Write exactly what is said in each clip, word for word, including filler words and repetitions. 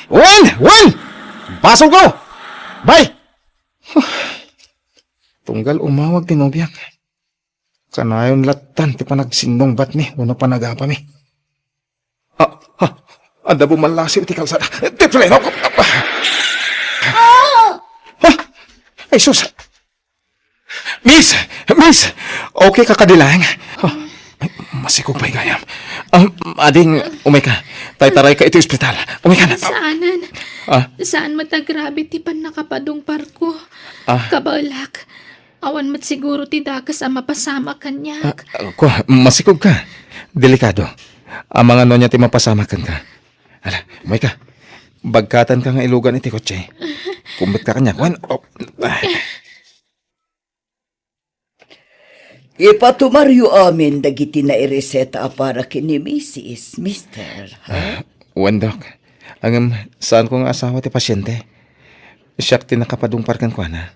Wen! Wen! Basolko! Bay! Tunggal umawag ti nobiak. Kanayon lattan ti panagsinnungbatmi wenno panagapami. Ah, ah, adda bumallasiw iti kalsada. Ti preno! Ah! Ay, sus! Miss! Miss! Okay ka kadi laeng? Ah, ay, masikog pay gayam. Ah, ading, umay ka. Taytarayka iti ospital. Umay ka na. Saanen. Ah? Saan met a grabe ti pannakapadungparko. Ah? Kabaelak. Awan met siguro ti dakes a mapasamak kaniak. Ah, ah, kua, masikog ka. Delikado. Amangan no ania ti mapasamak kenka. Ala, umay ka. Bagkatanka nga ilugan iti kotse. Kummet ka kaniak. Wen, oh, ah. Ipatumaryo amin dagiti naireseta a para ken ni Misis, Mister, ha? Ah, wen, Doc. Ngem, saanko nga asawa ti pasiente. Siak ti nakapadungpar kenkuana.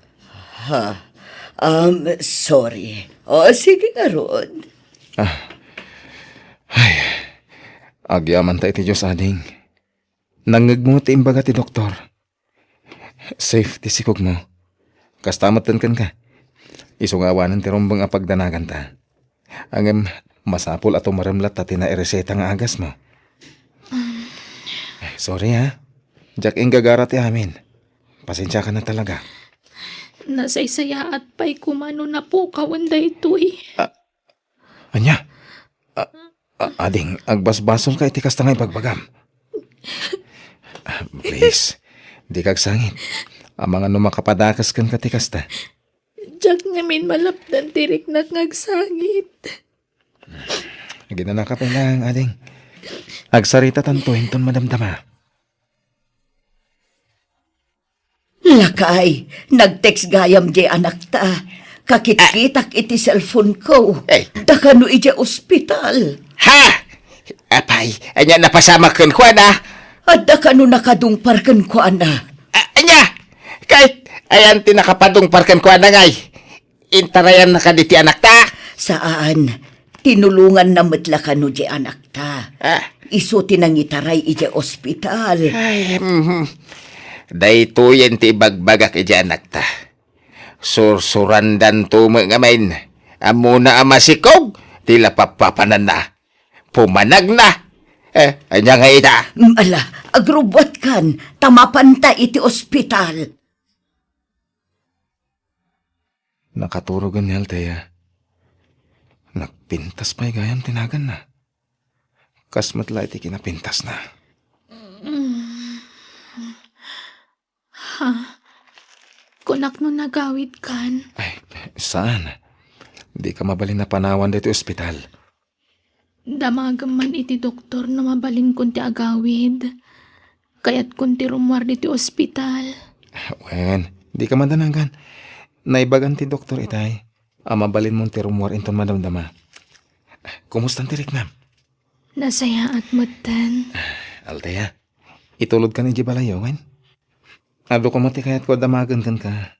Ha? Um, sorry. O, sige ngarud. Ah. Ay. Agyamanta iti Dios, ading. Nangngegmo ti imbaga ti doktor. Safe ti sikogmo. Kasta metten kenka. Isu nga awanen ti rumbeng a pagdanaganta. Ngem, masapul a tumarem latta ti naireseta nga agasmo. Sorry, ha. Diak inggagara ti amin. Pasensiaka na talaga. Nasaysayaat pay koma no napukawen daytoy. Ah, Ania? A-, a-, ading, agbasbasolka iti kasta nga ibagbagam. Ah, please, dika agsangit. Amangan no makapadakes kenka ti kasta. Diak ngamin malapdan ti riknak nga agsangit. Aginanaka pay laeng, ading. Agsaritatanto inton madamdama. Lakay, nag-text gayam diay anakta. Kakitkitak iti cellphone ko. Ay. Dakano idiay ospital. Ha? Apay, ania napasamak kenkuana? Adda kano nakadungpar kenkuana? A-, ania? Ket ayan ti nakapadungpar kenkuana ngay? Intarayannaka diti anakta? Saan. Tinulonganna met la kano diay anakta. Ah. Isu ti nangitaray idiay ospital. Ay, mhm. Daytoyen ti ibagbagak idiay anakta. Sursurandanto met ngamin. Ammona a masikog ti lapappapananna. Pumanagna. Eh, ania ngay ita? Mm, ala, agrubbuatkan, ta mapanta iti ospital. Nakaturogen ni Althea. Nagpintas pay gayam ti naganna. Kas met la iti kinapintasna. Ha? Kunak no nagawidkan? Ay, saan. Dika mabalin a panawan ditoy ospital. Damagem man iti doktor no mabalinkon ti agawid. Kayatkon ti rummuar ditoy ospital. Wen, dika madanagan. Naibagan ti doktor itay a mabalinmon ti rummuar inton madamdama. Kumustan ti riknam? Nasayaat metten. Althea, itulodkan idiay balayyo, wen? Adu koma ti kayatko a damagen kenka.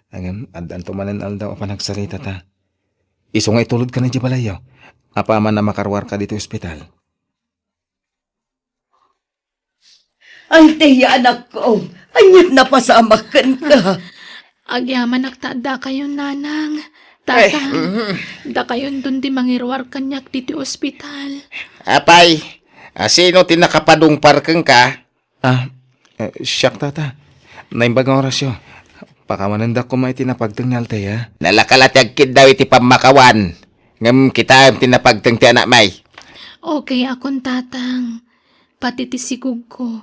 Ngem, addanto manen aldaw a panagsaritata. Isu nga itulodkan idiay balayyo. Apaman a makaruarka ditoy ospital. Althea, anakko, aniat napasamak kenka? Agyamanak ta addakayon, nanang. Ay, Tatang, mhm. Dakayonton ti mangiruar kaniak ditoy ospital. Apay, a, sino ti nakapadungpar kenka? Ah, eh, siak, tata. Naimbag nga orasyo. Pakawanendak koma iti napagteng ni Althea. Nalaka la ti agkiddaw iti pammakawan. Ngem kitaem ti napagteng ti anakmi. Okay akon, tatang. Pati ti sikogko.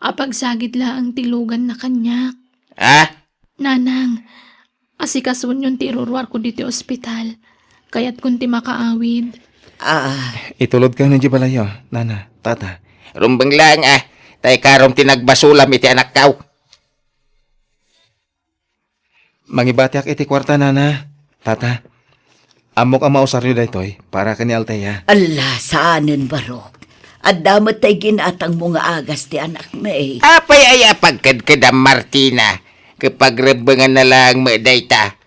Apagsagid laeng ti luganna kaniak. Ah? Nanang, asikasuonyon ti iruruarko ditoy ospital. Kayatkon ti makaawid. Ah. Itulodkayon idiay balayyo, nana, tata. Rumbeng laeng, ah. Ta ikarom ti nagbasolam iti anakko. Mangibatiak iti kuarta, nana, tata. Ammok a mausaryo daytoy para ken ni Althea. Alla, saanen, barok. Adda met tay ginatangmo nga agas ti anakmi. Apay aya a pagkedkedam, Martina? Ket pagrebbenganna laeng met dayta.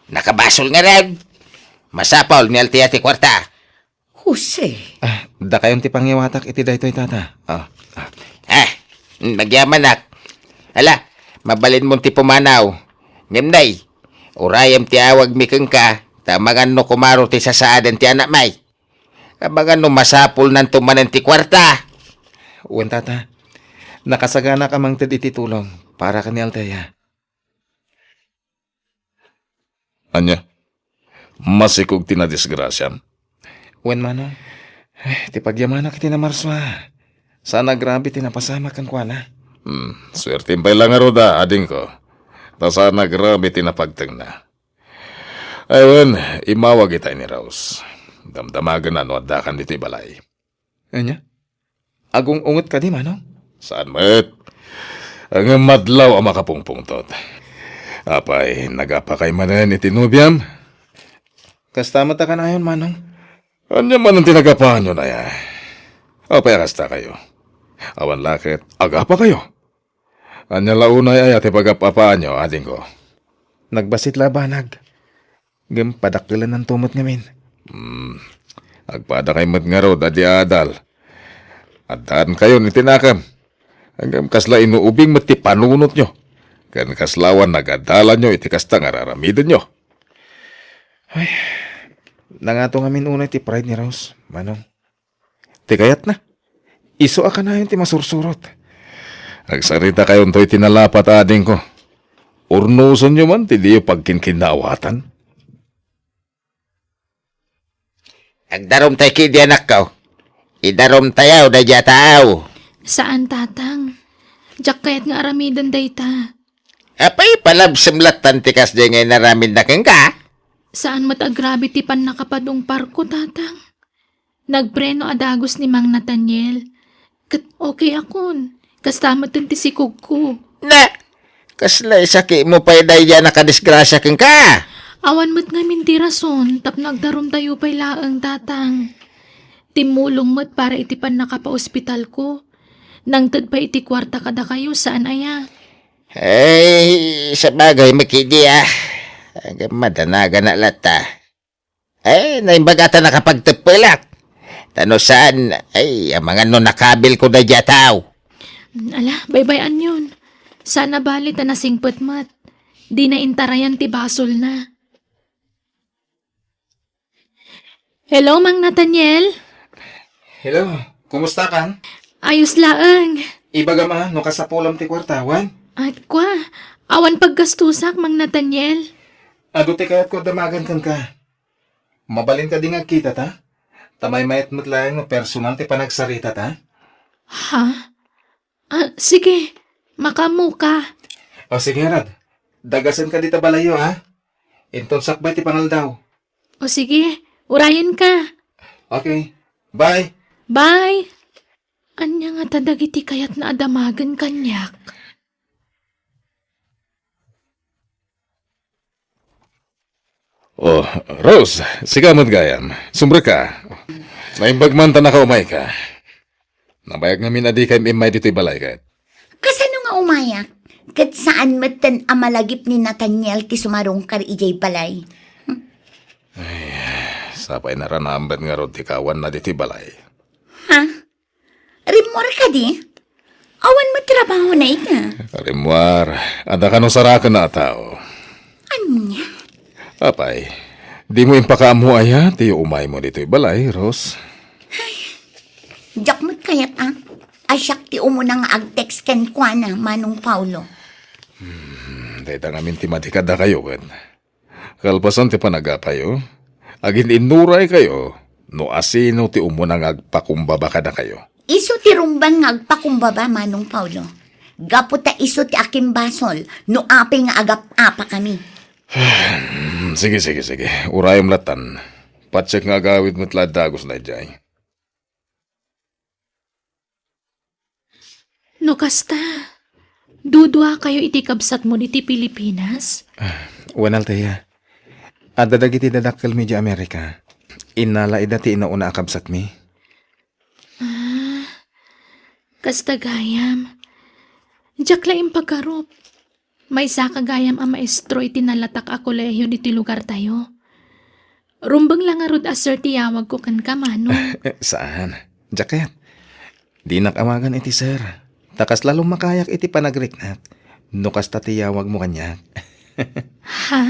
Nakabasol ngarud. Masapul ni Althea ti kuarta. Jose. Ah, dakayon ti pangiwatak iti daytoy, tata. Ah, ah. Eh, Mm, agyamanak. Ala, mabalinmon ti pumanaw. Ngem, nay, urayem ti awagmi kenka, ta amangan no kumaro ti sasaaden ti anakmi. Amangan no masapulnanto manen ti kuarta. Wen, tata. Nakasaganak a mangted iti tulong para ken ni Althea. Ania? Masikog ti nadisgrasiam? Wen, manong. Eh, ti pagyamanak iti namarsua. Saan a grabe ti napasamak kenkuana. Hmm, suertem pay la ngarud a, adingko. Ta saan a grabe ti napagtengna. Ay, wen, immawag itay ni Rose. Damdamagenna no addakan ditoy balay. Ania? Agung-unget kadi, manong? Saan met? Ngem madlaw a makapungpungtot. Apay, nagapakay manen iti nobiam? Kasta met a kanayon, manong. Ania manen ti nagapaanyo, nay? Apay a kastakayo? Awan la ket agapakayo? Ania la unay aya ti pagap-apaanyo, adingko? Nagbassit la a banag. Ngem padakkelennanto met ngamin. Hmm. Agpadakay met ngarud a di aadal. Addaankayon iti nakem. Ngem kasla inuubing met ti panunotyo. Ken kasla awan nagadalanyo iti kasta nga ar-aramidenyo. Ay, nangato ngamin unay ti pride ni Rose, manong. Ti kayatna, isu a kanayon ti masursurot. Agsaritakayonto iti nalapat, adingko. Urnosenyo man ti diyo pagkinkinnaawatan. Agdarumtay kadi, anakko. Idarumtayo daydiay a tao. Saan, tatang. Diak kayat nga aramiden dayta. Apay, palabsem lattan ti kasdiay nga inaramidna kenka? Saan met a grabe ti pannakapadungparko, tatang. Nagpreno a dagus ni Mang Nathaniel. Ket okay akon. Kasta metten ti sikogko. Na, kasla isakitmo pay daydiay a nakadisgrasia kenka? Awan met ngamin ti rason tapno agdarumtayo pay laeng, tatang. Timmulong met para iti pannakapaospitalko. Nangted pay iti kuarta kadakayo, saan aya? Ay, sabagay, makidi, ah. Agam madanagan na latta. Ay, naimbag ata nakapagteppelak. Ta no saan, ay, amangan no nakabilko daydiay a tao. Ala, baybay-anyon. Saan a bali ta nasingpet met. Dina intarayan ti basolna. Hello, Mang Nathaniel. Hello, kumusta kan? Ayos laeng. Ibagam a, no kasapulam ti kuarta, wen? At kwa, awan paggastusak, Mang Nathaniel. Adu ti kayatko a damagen kenka. Mabalin kadi nga agkitata? Ta maymayat met laeng no personal ti panagsaritata. Ha? Ah, sige. Makaammoka. O, sige, ngarud. Dagasenka dita balayyo, ha? Inton sakbay ti pangaldaw. O, sige. Urayenka. Okay. Bye. Bye. Ania ngata dagiti kayatna a damagen kaniak? Oh, Rose, sika met gayam. Sumrekka. Naimbag man ta nakaumayka. Nabayag ngamin a dika im-immay ditoy balay ket. Kasano nga umayak? Ket saan metten a malagip ni Nathaniel ti sumarungkar idiay balay. Sapay naranamben ngarud ti kawanna ditoy balay. Ha? Rimmuar kadi? Awan met trabahona ita. Rimmuar, adda kano sarakenna a tao. Ania? Apay, dimo impakaammo aya ti umaymo ditoy balay, Rose? Diak met kayat a. A siak ti umuna nga agtext kenkuana, Manong Paulo. Hmm, dayta ngamin ti madi kadakayo ket. Kalpasan ti panagapayo, agin-innuraykayo no asino ti umuna nga agpakumbaba kadakayo. Isu ti rumbeng nga agpakumbaba, Manong Paulo. Gapu ta isu ti akimbasol no apay nga agap-apakami. Sige, sige, sige. Urayem lattan. Patiek nga agawid met la a dagus daydiay. No kasta, duduakayo iti kabsatmo diti Pilipinas? Ah, wen, Althea. Adda dagiti dadakkelmi idiay Amerika. Innala ida ti inauna a kabsatmi. Ah, kasta gayam. Diak la impagarup. Maysaka gayam a maestro iti nalatak a kolehio ditoy lugartayo. Rumbeng la ngarud a sir ti yawagko kenka, Manong. Eh, saan? Diak kayat. Dinak awagan iti sir. Ta kasla lumakayak iti panagriknak no kasta ti yawagmo kaniak. Ha?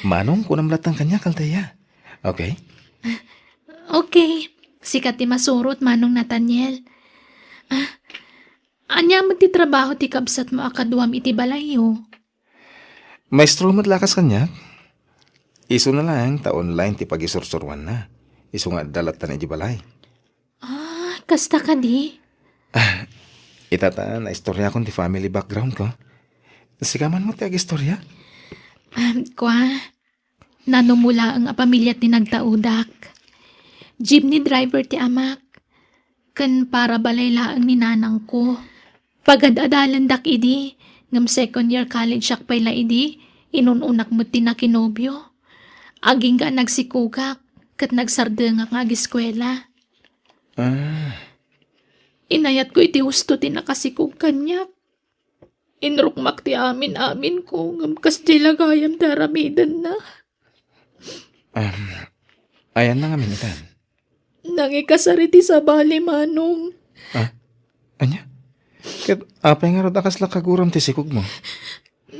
Manong, kunam latta kaniak, Althea. Okay? Okay. Sika ti masurot, Manong Nathaniel. Ah, ania met ti trabaho ti kabsatmo a kaduam iti balayyo? Maestro met lakas kaniak. Isuna laeng ta online ti pagisursuruanna. Isu nga adda lattan iti balay. Ah, kasta kadi? Ah, ita ta naistoriakon ti family background ko. Sika man mo ti agistorya? Um, kwa, nanumo laeng a pamilia ti nagtaudak. Jeepney driver ti amak. Ken para balay laeng ni nanangko. Pagad-adalendak idi, ngem second year college-ak pay la idi, inun-unak met ti nakinobio. Agingga a nagsikugak, ket nagsardengak nga agiskuela. Ah. Inayatko iti husto ti nakasikog kaniak. Inrukmak ti amin-aminko, ngem kasdiay la gayam ti aramidenna. Um, ayanna ngamin itan? Nangikasar iti sabali, Manong. Ah? Ania? Ket apay ngarud a kasla kaguram ti sikogmo?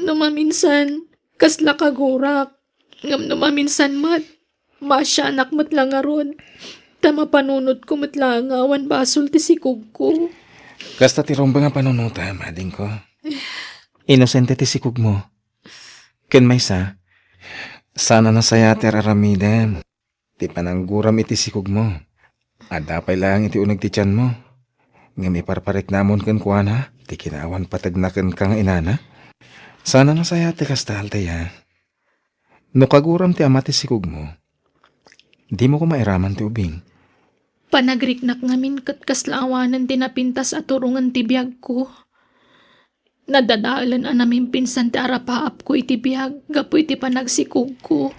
No maminsan, kasla kagurak. Ngem no maminsan met, maasianak met la ngarud. Ta mapanunotko met la nga awan basol ti sikogko. Kasta ti rumbeng a panunotem, adingko. Inosente ti sikogmo. Ken maysa, saan a nasayaat ti ar-aramidem ti panangguram iti sikogmo. Adda pay laeng iti uneg ti tianmo. Ngem iparpariknamon kenkuana ti kinaawan pategna kenka nga inana. Saan a nasayaat ti kasta, Althea. No kaguram ti ama ti sikogmo, dimo koma iraman ti ubing. Panagriknak ngamin ket kasla awanen ti napintas a turongen ti biagko. Nadadaelen a namimpinsan ti arapaapko iti biag gapu iti panagsikogko.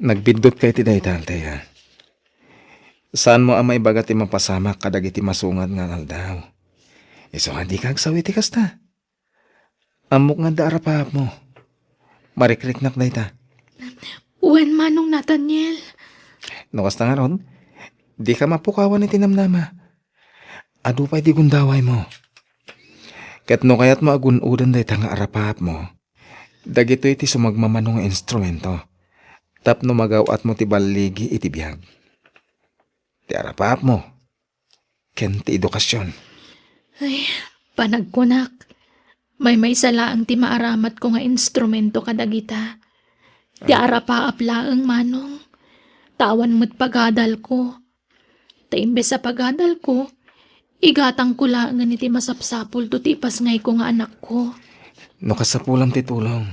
Nagbiddut ka iti dayta, Althea. Saanmo a maibaga ti mapasamak kadagiti masungad nga aldaw. Isu nga dika agsaw iti kasta. Ammok nga adda arapaapmo. Marikriknak dayta. Wen, Manong Nathaniel. No kasta ngarud, dika mapukawan iti namnama. Adu pay di gundawaymo. Ket no kayatmo a gun-oden dayta nga arapaapmo, dagitoy ti sumagmamano nga instrumento tapno magaw-atmo ti balligi iti biag. Ti arapaapmo ken ti edukasion. Ay, panagkunak, maymaysa laeng ti maaramatko nga instrumento kadagita. Ti arapaap laeng, Manong. Ta awan met pagadalko. Ta imbes a pagadalko, igatangko laengen iti masapsapulto ti ipasngayko nga anakko. No kasapulam ti tulong,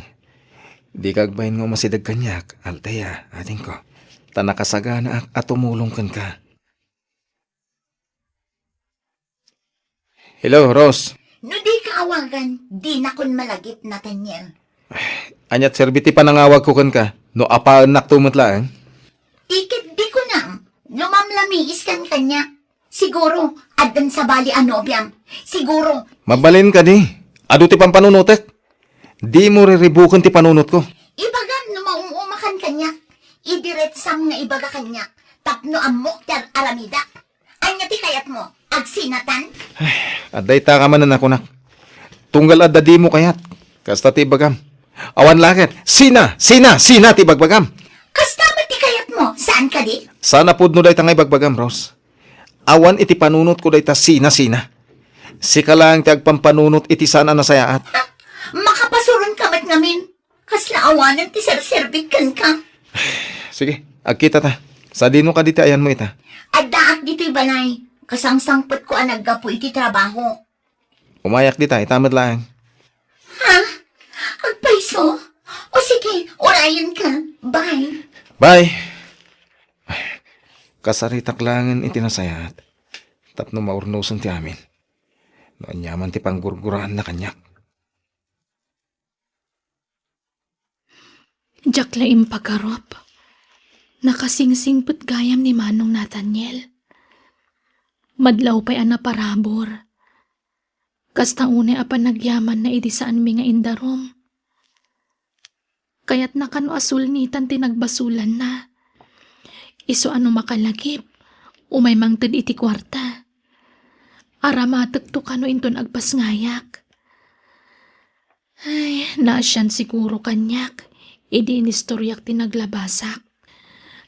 dika agbain nga umasideg kaniak, Althea, adingko. Ta nakasaganaak a tumulong kenka. Hello, Rose. No dika awagan, dinakon malagip, Nathaniel. Aniat serbi ti panangawagko kenka, no apaennakto met laeng? Ti ket di kunam, lumamlamiis kan kaniak. Siguro, addan sabali a nobiam. Siguro. Mabalin kadi. Adu ti pampanunotek. Dimo riribuken ti panunotko. Ibagam no maum-umakan kaniak. Idiretsam nga ibaga kaniak. Tapno ammok ti ar-aramidak. Ania ti kayatmo? Agsinatan? Ay, adda ita ka manen a kunak. Tunggal adda dimo kayat. Kasta ti ibagam. Awan la ket. Sina, sina, sina ti ibagbagam. Kasta met ti kayatmo, saan kadi? Saan a pudno dayta nga ibagbagam, Rose. Awan iti panunotko dayta sina, sina. Sika laeng ti agpampanunot iti saan a nasayaat. Ha? Makapasuron ka met ngamin. Kasla awanen ti serserbik kenka. Sige, agkita ta. Sadino kadi ti ayanmo ita? Addaak ditoy balay. Kasangsangpetko a naggapu iti trabaho. Umayak dita, ita met laeng. Ha? Agpayso? O sige, urayen ka. Bye. Bye. Kasaritak laengen iti nasayaat tapno maurnosen ti amin. No aniaman ti panggurguraanna kaniak. Diak la impagarup. Nakasingsingpet gayam ni Manong Nathaniel. Madlaw pay a naparabur. Kasta unay a panagyamanna idi saanmi nga indarum. Kayatna kano a sulnitan ti nagbasolanna. Isu a no makalagip, umay mangted iti kuarta. Aramatekto kano inton agpasngayak. Ay, naasian siguro kaniak idi inistoryak ti naglabasak.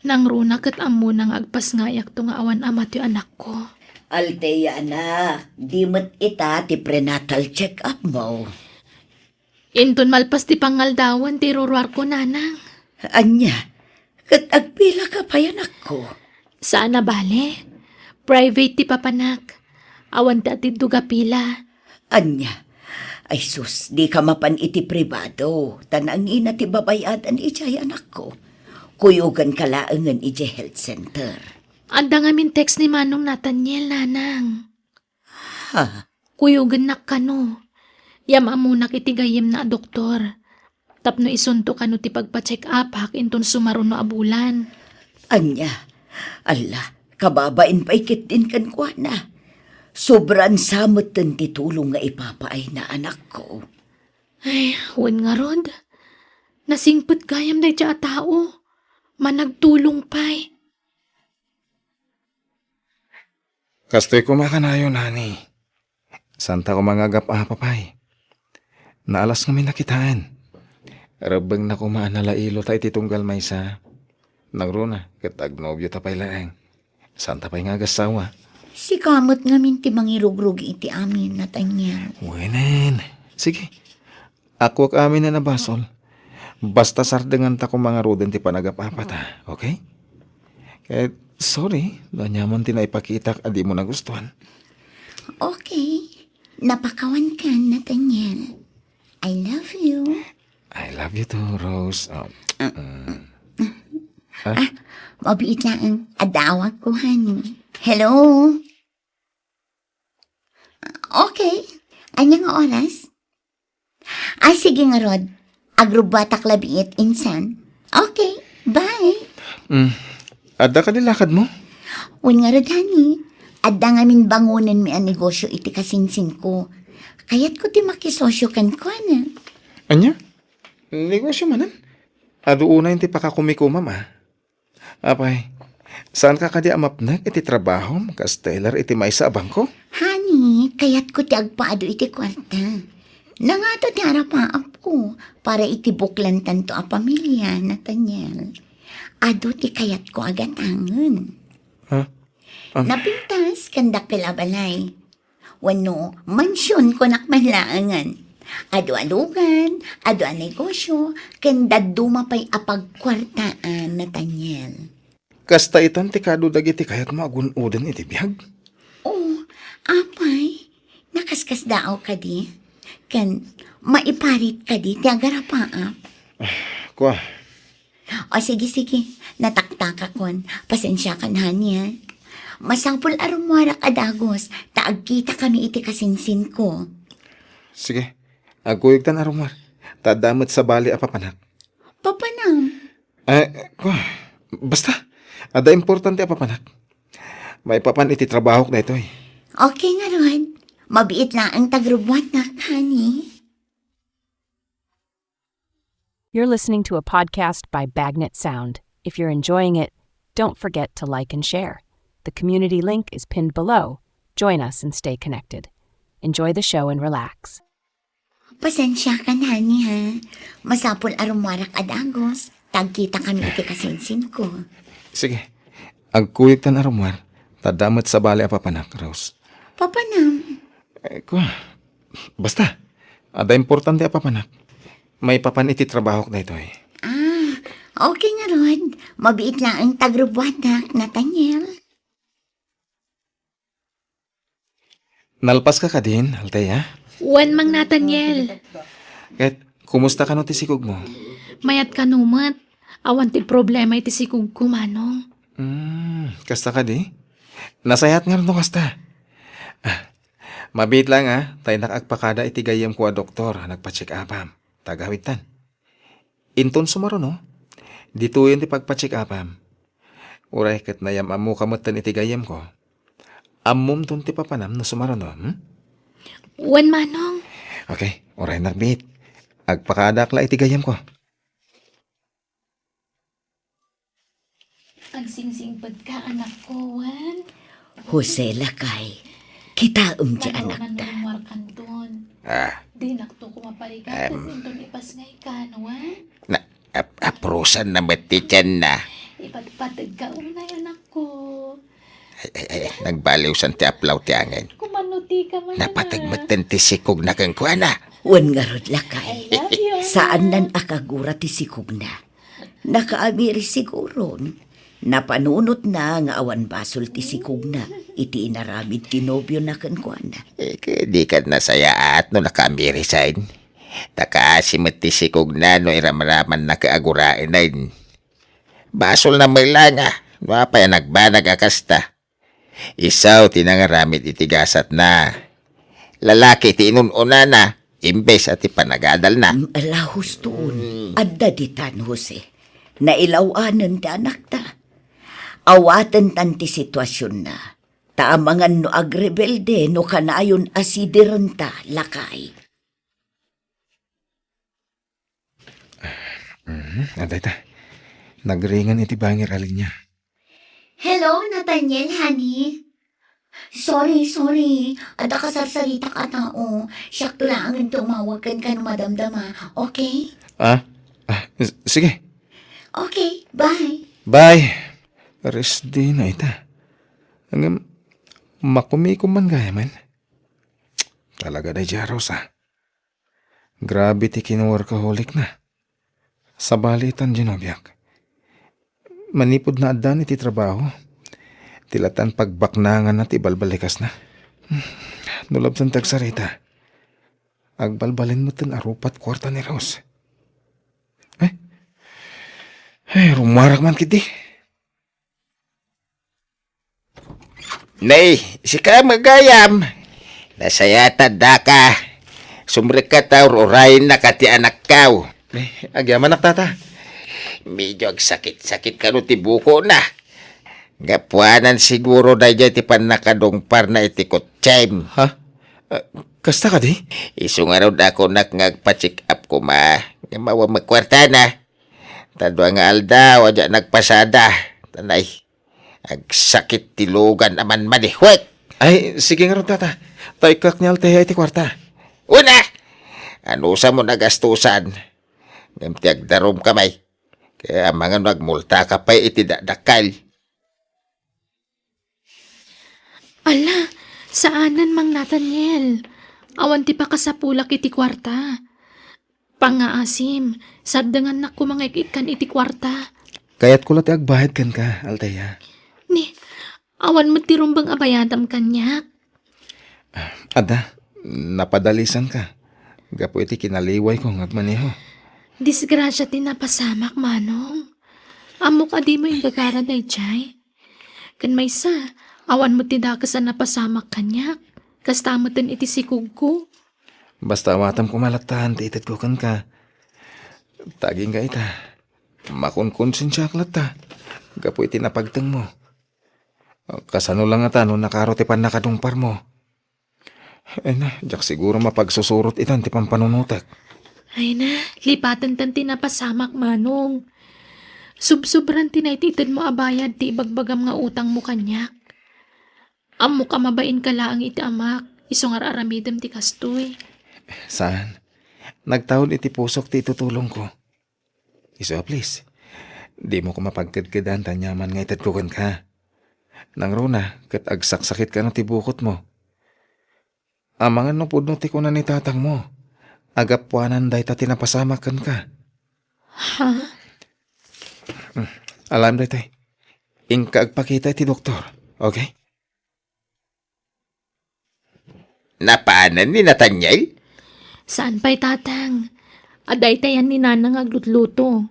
Nangruna ket ammona nga agpasngayakto nga awan ama ti anakko. Althea, anak, di met ita ti prenatal check-up mo. Inton malpas ti pangaldawen ti iruruarko, nanang. Ania? Ket agpilaka pay, anakko? Saan a bale. Private ti papanak. Awan ti atiddog a pila. Ania? Ay sus, dika mapan iti pribado, ta nangina ti babay-adan idiay, anakko. Kuyoganka laengen idiay health center. Adda ngamin text ni Manong Nathaniel, nanang. Ha? Kuyogennak kano. Yam-ammonak iti gayyemna a doktor. Tapno isunto kano ti pagpa-check-upak inton sumaruno a bulan. Ania? Alla, kababain pay ketdin kenkuana. Sobran sa metten ti tulong nga ipapaayna, anakko. Ay, wen ngarud. Nasingpet gayam dayta a tao. Managtulong pay. Kastoy koma kanayon, honey. Santa koma nga agap-apa pay. Naalas ngamin a kitaen. Rebbengna koma a nalailota iti tunggal maysa. Nangruna, ket agnobiota pay laeng. Santa pay nga agassawa. Sika met ngamin ti mangirugrugi iti amin, Nathaniel. Wenen. Sige. Akuak amin a nabasol. Basta sardenganta koma ngaruden ti panagap-apata, okay? Ket sorry, no aniaman ti naipakitak a dimo nagustuan. Okay. Napakawankan, Nathaniel. I love you. I love you too, Rose. Oh, Ah. mm. Ah? Ah, mabiit laeng. Adda awagko, honey. Hello? Okay. Ania nga oras? Ay, sige ngarud. Agrubbuatak labiit, insan. Okay, bye. Mm. Adda kadi lakadmo? Wen ngarud, honey. Adda ngamin bangonenmi a negosyo iti kasinsinko. Kayatko ti makisosyo kenkuana. Ania? Negosyo manen? Adu unay ti pakakumikumam, a. Apay, saanka kadi a mapnek iti trabahom kas teller iti maysa a bangko? Honey, kayatko ti agpaadu iti kuarta. Nangata ti arapaapko para iti buklantanto a pamilia, Nathaniel. Adu ti kayatko a gatangen. Ha? Am- Napintas ken dakkel a balay. Wenno, mansion kunak man laengen. Adu a lugan, adu a negosyo, ken dadduma pay a pagkuartaan, Nathaniel. Kasta itan ti kadu dagiti kayatmo a gun-oden iti biag? Oh, apay, nakaskasdaaw kadi? Ken maiparit kadi ti agarapaap? Kua, O, sige, sige. Nataktakakon. Pasensiakan, honey, a. Masapul a rummuarak a dagus, ta agkitakami iti kasinsinko. Sige. Agkuyogtan a rummuar. Ta adda met sabali a papanak. Papanam? Eh, kua, basta. Adda importante a papanak. Maipapan iti trabahok daytoy. Okay ngarud. Mabiit laeng ta agrubbuatak, honey. You're listening to a podcast by Bagnet Sound. If you're enjoying it, don't forget to like and share. The community link is pinned below. Join us and stay connected. Enjoy the show and relax. Pasensiakan, honey, ha? Masapul a rummuarak a dagus, ta agkitakami iti kasinsinko. Sige. Agkuyogtan a rummuar, ta adda met sabali a papanak, Rose. Papanam? Eh, kua. Basta, adda importante a papanak. Maipapan iti trabahok daytoy. Ah, okay ngarud. Mabiit laeng ta agrubbuatak, Nathaniel. Nalpaska kadin, Althea? Wen, Mang Nathaniel. Ket, kumusta kano ti sikogmo? Mayat kano met. Awan ti problema iti sikogko, Manong. Hmm, kasta kadi? Nasayaat ngarud no kasta. Ah, mabiit laeng, a, ta innak agpakada iti gayyemko a doktor a nagpa-check-upam. Ta agawidtan. Inton sumaruno, ditoyen ti pagpa-check-upam. Uray ket nayam-ammoka metten iti gayyemko. Ammomton ti papanam no sumaruno, hmm? Wen, Manong. Okay, uray nakbiit. Agpakadaak la iti gayyemko. Agsingsingpet ka, anakko, wen? Jose, lakay. Kitaem ti anakta. Mano-mano nga muarkanton. Ah. Dinakto ko maparigat, em. Inton ipasngaykan, wen? Na, ap-, apurosanna met ti tianna. Ipatpateg ka unay, anakko. Ay, ay, ay, nagbaliwsan ti aplaw ti angin. Kumano ti kamay, napateg anak? Metten ti sikogna kenkuana. Wen ngarud, lakay. I love you. Saannan a kagura ti sikogna. Nakaamiri siguron. Napanunotna nga awan basol ti sikogna iti inaramid ti nobiona kenkuana. Eh, ket dikan nasayaat no nakaamiri, saen. Nakaasi met ti sikogna no iramramanna ket aguraenen. Basolna met la nga no apay a nagbanag a kasta. Isu ti nangaramid iti gasatna. Lalaki ti inun-unana, imbes a ti panagadalna. Mm, ala, hustoon. Mm. Adda ditan, Jose. Nailaw-anen ti anakta. Awatentan ti situasionna. Ta amangan no agrebelde no kanayon a sidirenta, lakay. Mhm, adda ita. Nagringen iti bangir a linia. Hello, Nathaniel, honey. Sorry, sorry. Adda kasarsaritak a tao. Siakto laengen ti umawag kenka no madamdama. Okay? Ah? Ah, s-, sige. Okay, bye. Bye. Resdina ita. Ngem, makumikom man gayamen. Talaga daydiay a Rosa. Grabe ti kinworkaholicna. Sabali itan, Genoviak. Manipud naaddaan iti trabaho, ti latan pagbaknanganna ti balbalikasna. No labsan ti agsarita, agbalbalin metten a rupat kuarta ni Rose. Ay, ay, rummuarak man ketdi. Nay, sika met gayam. Nasayaat daka. Sumrekka ta ur-urayennaka ti anakko. Eh, agyamanak, tata. Medyo agsakit-sakit kano ti bukona. Gapuanan siguro daydiay ti pannakadungparna iti kotsem. Ha? Ah, kasta kadi? Isu ngarud a kunak nga agpa-check up koma. Nga awan met kuartana. Ta dua nga aldaw a diak nagpasada. Tanay. Agsakit ti lugan a manmanihwek. Ay, sige ngarud, tata. Ta ikkak ni Althea iti kuarta. Una! Anusam mo nagastusan? Ngem ti agdarumka met. Kaya amangan no agmultaka pay iti dakdakkel. Ala, saanen, Mang Nathaniel. Awan ti pakasapulak iti kuarta. Pangngaasim, sardengannak koma nga ik-ikkan iti kuarta. Kayatko la ti agbayad kenka, Althea. Ni, awan met ti rumbeng a bayadam kaniak. Adda, napadalisanka gapu iti kinaliwayko nga agmaneho. Disgrasia ti napasamak, Manong. Ammok a dimo inggagara daydiay. Ken maysa, awan met ti dakes a napasamak kaniak. Kasta metten iti sikogko. Basta awatam koma latta ti itedko kenka. Ta agingga ita, makonkonsensiaak latta gapu iti napagtengmo. Kasano la ngata no nakaro ti pannakadungparmo? Ay na, diak siguro mapagsusurot itan ti pampanunotek. Ay na, lipatenta ti napasamak, Manong. Subsobran ti naitedmo a bayad ti ibagbagam nga utangmo kaniak. Ammok a mabainka laeng iti amak, isu nga ar-aramidem ti kastoy. Saan? Nagtaud iti pusok ti itutulongko. Isu a, please, dimo koma pagkedkedan ti aniaman nga itedko kenka. Nangruna ket agsaksakitkano ti bukotmo. Amangan no pudno ti kuna ni tatangmo a gapuanan dayta ti napasamak kenka. Ha? Hmm. Alam daytoy. Inka agpakita iti doktor. Okay? Napanen ni Nathaniel? Saan pay, Tatang. Adda itayan ni Nanang nga aglutluto.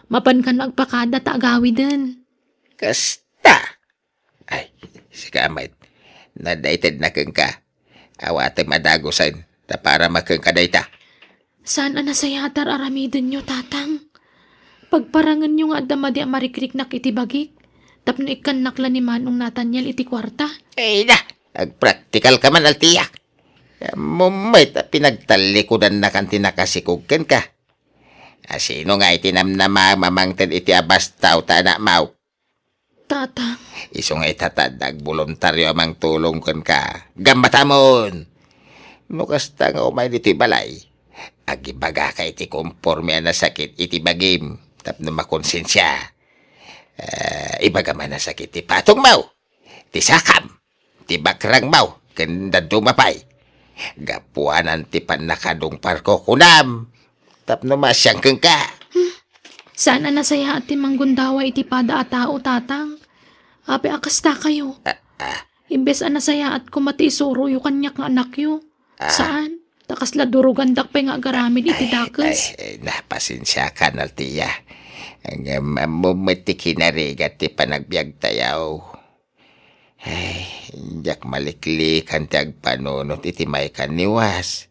Mapan kano agpakada ta agawiden. Kasta? Ay, sika met. Nadaytedna kenka. Awatem a dagusen, ta para makenka dayta. Saan a nasayaat a ar-aramidenyo, Tatang? Pagparangenyo nga adda madi a marikriknak iti bagik, tapno ikkannak la ni Manong Nathaniel iti kuarta. Ay na, agpraktikal ka man, Althea. Ammom met a pinagtallikudannakan ti nakasikog kenka. A sino nga iti namnama a mamangted iti abastaw ta anakmo? Tatang. Isu nga ita ta adda agboluntario a mangtulong kenka. Gammatamon! No kasta nga umay ditoy balay, agibagaka iti konporme a nasakit iti bagim tapno makonsensia. Ah, ibaga man a sakit ti patongmo, ti sakam, ti bakrangmo, ken dadduma pay. Gapuanan ti pannakadungparko, kunam, tapno maasian kenka. Saan a nasayaat ti manggundawa iti pada a tao, Tatang. Apay a kastakayo? Ah, ah. Imbes a nasayaat koma ti isuroyo kaniak nga anakyo. Ah. Saan? Ta kasla durugandak pay nga agaramid iti dakes. Ay, ay, na, pasensiakan, Altia. Ngem ammom met ti kinarigat ti panagbiagtayo. Ay, diak maliklikan ti agpanunot iti maikaniwas.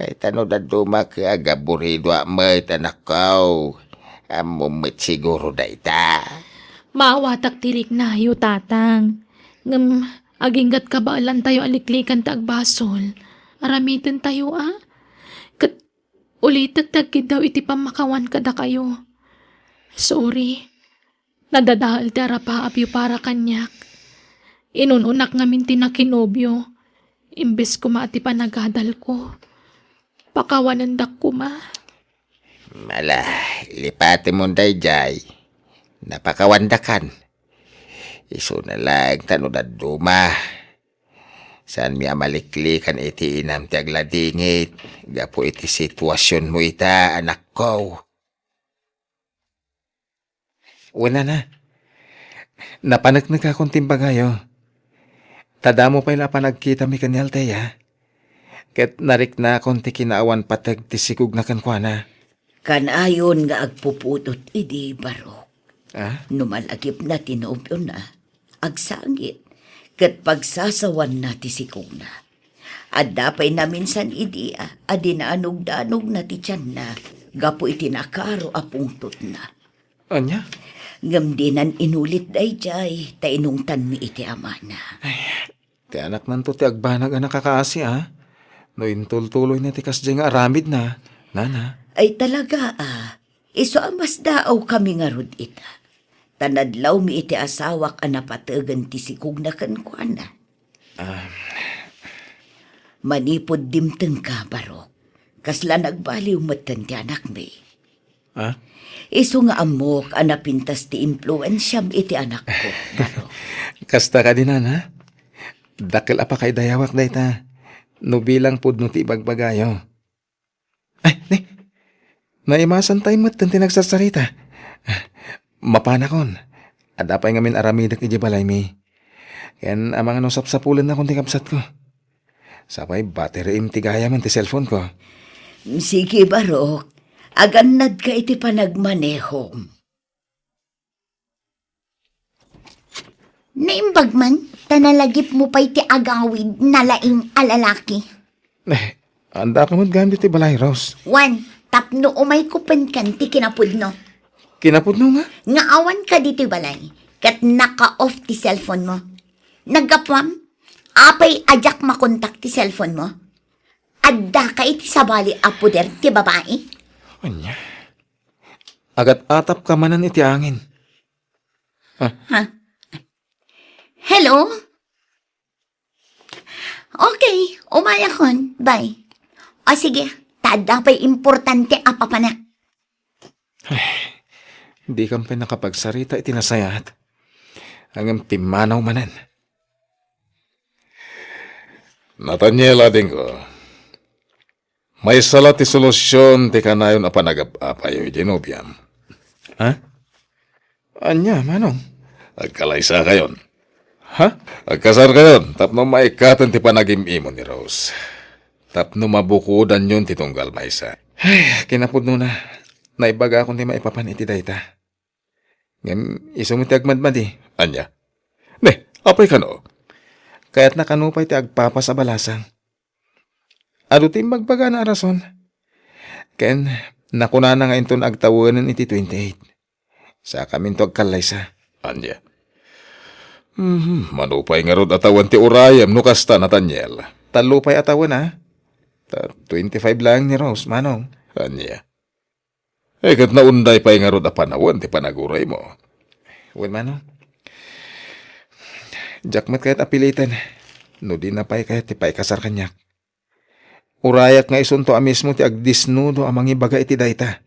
Ay, ta no dadduma ket agaburidoak met, anakko. Ammom met siguro dayta. Maawatak ti riknayo, Tatang. Ngem aginggat kabaelantayo a liklikan ti agbasol. Aramitentayo, a? Ket ulitek ti agkiddaw iti pammakawan kadakayo. Sorry. Nadadael ti arapaapyo para kaniak. Inun-unak ngamin ti nakinobyo. Imbes koma ti panagadalko, pakawanendak koma. Ala, lipatemon daydiay. Napakawandakan. Isuna laeng ta no dadduma. Saanmi a maliklikan iti inam ti agladingit gapu iti situasionmo ita, anakko. Wen, nana, napaneknekakon ti imbagayo. Ta damo pay la a panagkitami ken ni Altea. Ket nariknakon ti kinaawan pateg ti sikogna kenkuana. Kanayon nga agpupudot idi, Barok. Ah? No malagipna ti nobiona, agsangit, ket pagsasawanna ti sikogna. Adda pay naminsan idi a, a dinanugdanugna ti tianna gapu iti nakaro a pungtotna. Ania? Ngem dinan inulit daydiay, ta inungtanmi iti amana. Ay, ti anaknanto ti agbanag a nakakaasi, a? No intultuloyna ti kasdiay nga aramidna, nana. Ay, talaga, a. Isu a masdaawkami ngarud ita. Ta nadlawmi iti asawak a napategen ti sikogna kenkuana. Ah. Manipud dimtengka, Barok, kasla nagbaliw metten ti anakmi. Ah? Isu nga ammok a napintas ti impluensiam iti anakko, Barok. Kasta kadi, nana? Dakkel a pakaidayawak dayta. No bilang pudno ti ibagbagayo. Ay, ni, naimasantayo metten ti nagsarsarita. Mapanakon. Adda pay ngamin aramidek idiay balaymi. Ken amangan no sapsapulennakon ti kabsatko. Sapay batteryem ti gayamen ti cellphoneko. Sige, Barok. Agannadka iti panagmanehom. Naimbag man, ta nalagipmo pay ti agawid nalaing a lalaki. Eh, andaka met gayam ditoy balay, Rose. Wen, tapno umayko penkan ti kinapudno. Kinapudno nga? Nga awan ka ditoy balay, ket naka-off ti cellphone mo. Naggapuam? Apay a diak makontak ti cellphone mo? Adda ka iti sabali a poder ti babai? Ania? Agat-atapka manen iti angin. Ah. Ha? Hello? Okay, umayakon. Bye. O sige, ta adda pay importante a papanak. Ay, dikan pay nakapagsarita iti nasayaat. Ngem pimmanaw manen. Nathaniel, adingko. Maysa la ti solusion ti kanayon a panagap-apayo iti nobiam. Ha? Ania, manong? Agkalaysakayon. Ha? Agkasarkayon tapno maikkaten ti panagim-imo ni Rose. Tapno mabukodanyon ti tunggal maysa. Ay, kinapudnona. Naibagakon ti maipapan iti dayta. Ngem isu met ti agmadmadi. Ania? Ne, apay kano? Kayatna kano pay ti agpapas a balasang. Adu ti imbagbagana a rason. Ken nakunana nga inton agtawenen iti twenty-eight. Sakaminto agkallaysa. Ania? Mhm, mano pay ngarud a tawen ti urayem no kasta, Nathaniel? Tallo pay a tawen, a? Ta twenty-five laeng ni Rose, manong. Ania? Eh, ket naunday pay ngarud a panawen ti panaguraymo. Wen, manong. Diak met kayat a piliten no dina pay kayat ti paikasar kaniak. Urayak nga isunto a mismo ti agdisnudo a mangibaga iti dayta.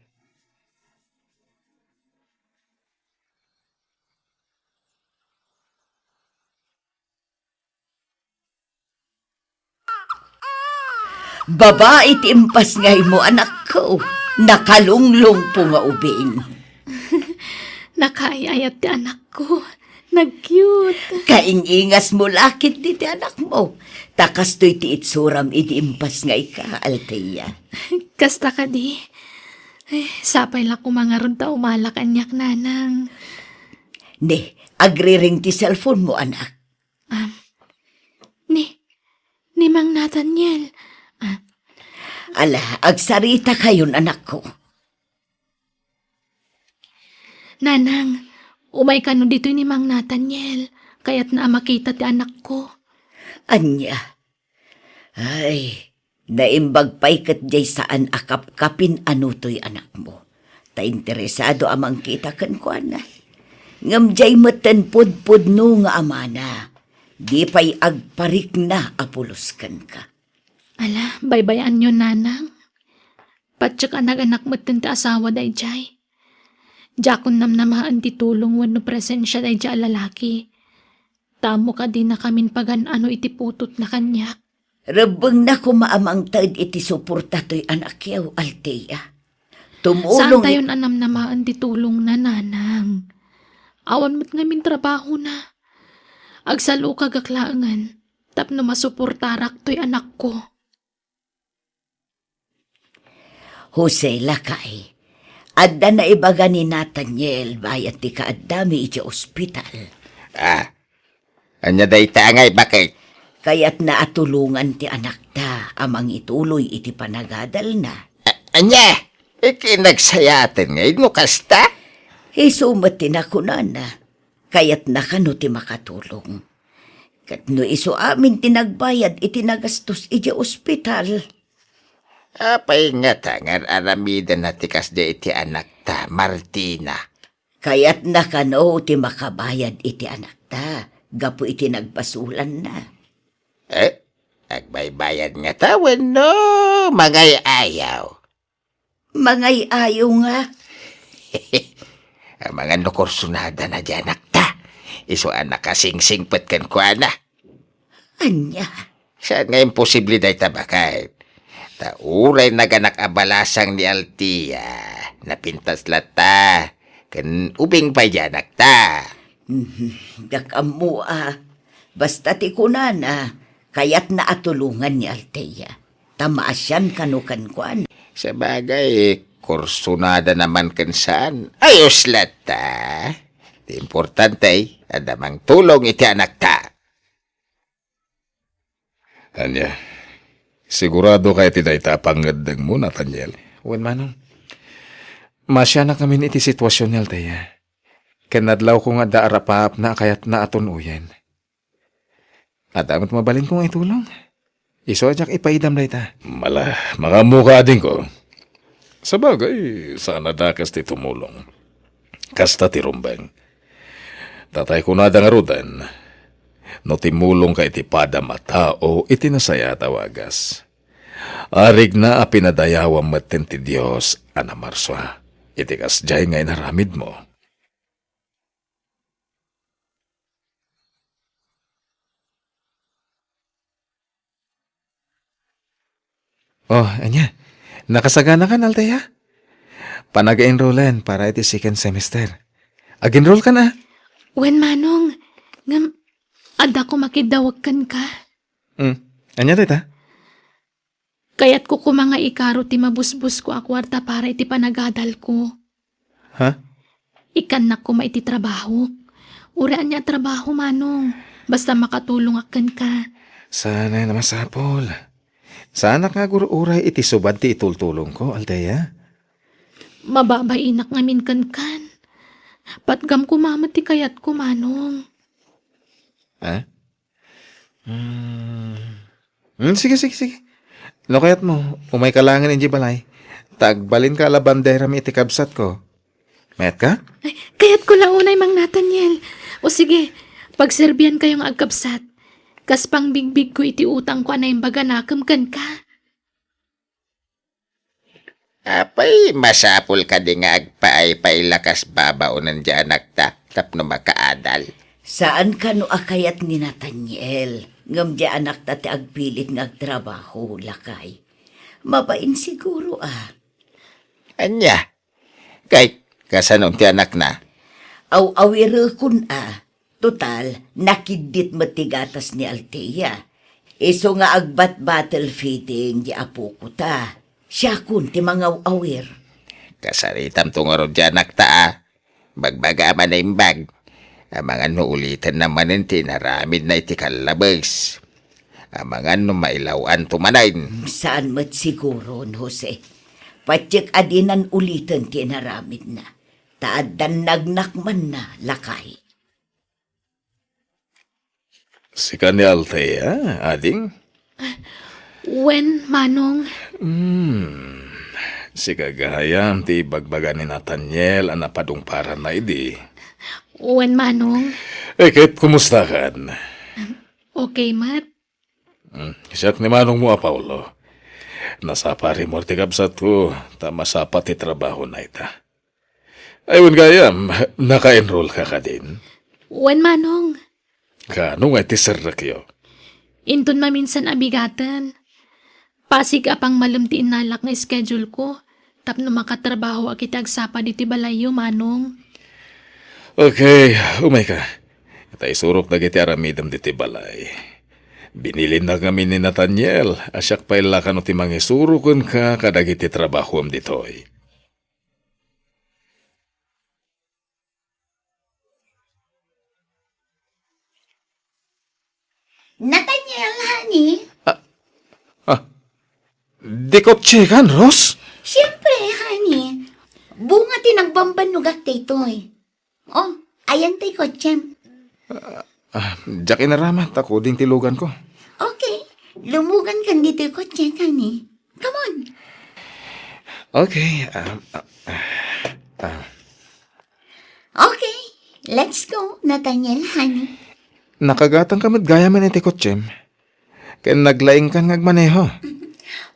Babai ti impasngaymo, anakko. Nakalunglongpo nga ubing. Nakaay-ayat ti anakko. Nag-cute. Kaing-ingasmo la ketdi ti anakmo. Ta kastoy ti itsuram idi impasngayka, Althea. Kasta kadi. Ay, sapay la koma ngarud ta umala kaniak, nanang. Ne, agriring ti cellphone mo, anak. Ah, ni, ni Mang Nathaniel. Ah. Ala, agsarita kayon, anakko. Nanang, umay kano ditoy ni Mang Nathaniel. Kayatna a makita ti anakko. Ania? Ay, naimbag pay ket diay saan a kapkapin a nutoy anakmo. Ta interesado a mangkita kenkuana. Ngem diay metten pudpudno nga amana, di pay agparikna a pulos kenka. Ala, baybay-anyo, nanang. Patiek a naganak metten ti asawa daydiay. Diakon namnamaen ti tulong wenno presensia daydiay a lalaki. Ta ammok a dinakamin pagan-ano iti putotna kaniak. Rebbengna koma a mangted iti suporta toy anakyo, Althea. Tumulong. Saantayon a namnamaen ti tulongna, nanang. Awan met ngamin trabahona. Agsalukagak laengen tapno masuportarak toy anakko. Jose, lakay, adda naibaga ni Nathaniel bayat ti kaaddami idiay ospital. Ah, ania dayta a naibaga? Kayatna a tulongan ti anakta a mangituloy iti panagadalna. A-, ania? Ikinagsayaaten ngay no kasta? Isu met ti nakunana. Kayatna kano ti makatulong. Ket no isu amin ti nagbayad iti nagastos idiay ospital. Apay ngata nga ar-aramidenna ti kasdiay iti anakta, Martina? Kayatna kano ti makabayad iti anakta gapu iti nagbasolanna. Eh, agbaybayad ngata wenno mangay-ayaw? Mangay-ayaw nga. Amangan no kursunadana diay anakta. Isu a nakasingsingpet kenkuana. Ania? Saan nga imposible dayta, baket? Ta uray naganak a balasang ni Althea, napintas latta. Ken ubing pay diay anakta. Mhm. Diak ammo a. Basta ti kunana, kayatna a tulongan ni Althea. Ta maasian kano kenkuana. Sabagay, kursunadana man ken saan. Ayos latta. Ti importante, adda mangtulong iti anakta. Ania, siguradoka iti dayta a pangngeddengmo, Nathaniel? Wen, manong. Maasianak ngamin iti situasion ni Althea. Ken nadlawko nga adda arapaapna a kayatna a tun-oyen. Adda met mabalinko nga itulong. Isu a diak ipaidam dayta. Ala, makaammoka, adingko. Sabagay, saan a dakes ti tumulong. Kasta ti rumbeng. Tatay kunada ngaruden, no timmulongka iti padam a tao iti nasayaat a wagas, arigna a pinadayawam metten ti Dios a namarsua iti kasdiay nga inaramidmo. Oh, ania? Nakasaganakan, Althea? Panaga-enrollen para iti second semester. Ag-enrollkan, a? Wen, manong. Ngem, adda ko makiddawag kenka. Hmm. Ania dayta? Kayatko koma nga ikaro ti mabusbosko a kuarta para iti panagadalko. Ha? Ikkannak koma iti trabahok. Uray ania a trabaho, manong. Basta makatulongak kenka. Saan a masapul. Saanak nga agur-uray iti subad ti itultulongko, Althea? Mababainak ngamin kenkan. Patgam koma met ti kayatko, manong. Ha? Hmm. Hmm, sige, sige, sige. No kayatmo, umayka laengen idiay balay. Ta agbalinka a labanderami iti kabsatko. Mayatka? Ay, kayatko la unay, Mang Nathaniel. O sige, Pagserbiankayo nga agkabsat, kas pangbigbigko iti utangko a naimbaganakem kenka. Apay, masapul kadi nga agpaay-paila kas babaonen ti anakta tapno makaadal? Saan kano a kayat ni Nathaniel, ngem ti anakta ti agpilit nga agtrabaho, lakay. Mabain siguro a. Ania? Kay, kasano ti anakna? Aw-awirekon a. Total, nakiddit met ti gatas ni Althea. Isu nga agbat-bottle feeding ti apoko ta. Siakon ti mangaw-awir. Kasaritamto ngarud ti anakta a. Bagbaga a manaimbag. Amangan no ulitenna manen ti inaramidna iti kallabes. Amangan no mailaw-anto manen. Saan met siguron, Jose. Patiek a dinan uliten ti inaramidna. Ta addan nagnakmanna, lakay. Sika ni Althea, ading? Wen, Manong. Hmm, sika gayam ti ibagbaga ni Nathaniel a napadungparanna idi. Wen, Manong. Eh, ket kumustakan? Okay met. Hmm, siak ni manongmo a Paulo. Nasapa rimor ti kabsatko, ta masapa ti trabahona ita. Ay, wen gayam, naka-enroll ka kadin? Wen, Manong. Kaano nga iti serrekyo? Inton maminsan a bigaten. Pasig a pangmalem ti innalak nga schedule ko, tapno makatrabahoak iti agsapa ditoy balayyo, Manong. Okay, umayka. Ta isurok dagiti aramidem ditoy balay. Binilinnak ngamin ni Nathaniel a siak pay la kano ti mangisuro kenka kadagiti trabahoem ditoy. Nathaniel, honey. Ah, ah, di kotsekan, Rose? Siyempre, honey. Bunga ti nagbambannogak daytoy. Oh, ayan tay kotsem. Ah, diak inaramat, ta kuding ti luganko. Okay, lumugankan ditoy kotse, honey. Come on. Okay, um, ah, ah, ah. Okay, let's go, Nathaniel, honey. Nakagatangka met gayamen iti kotsem. Ken naglaingkan nga agmaneho.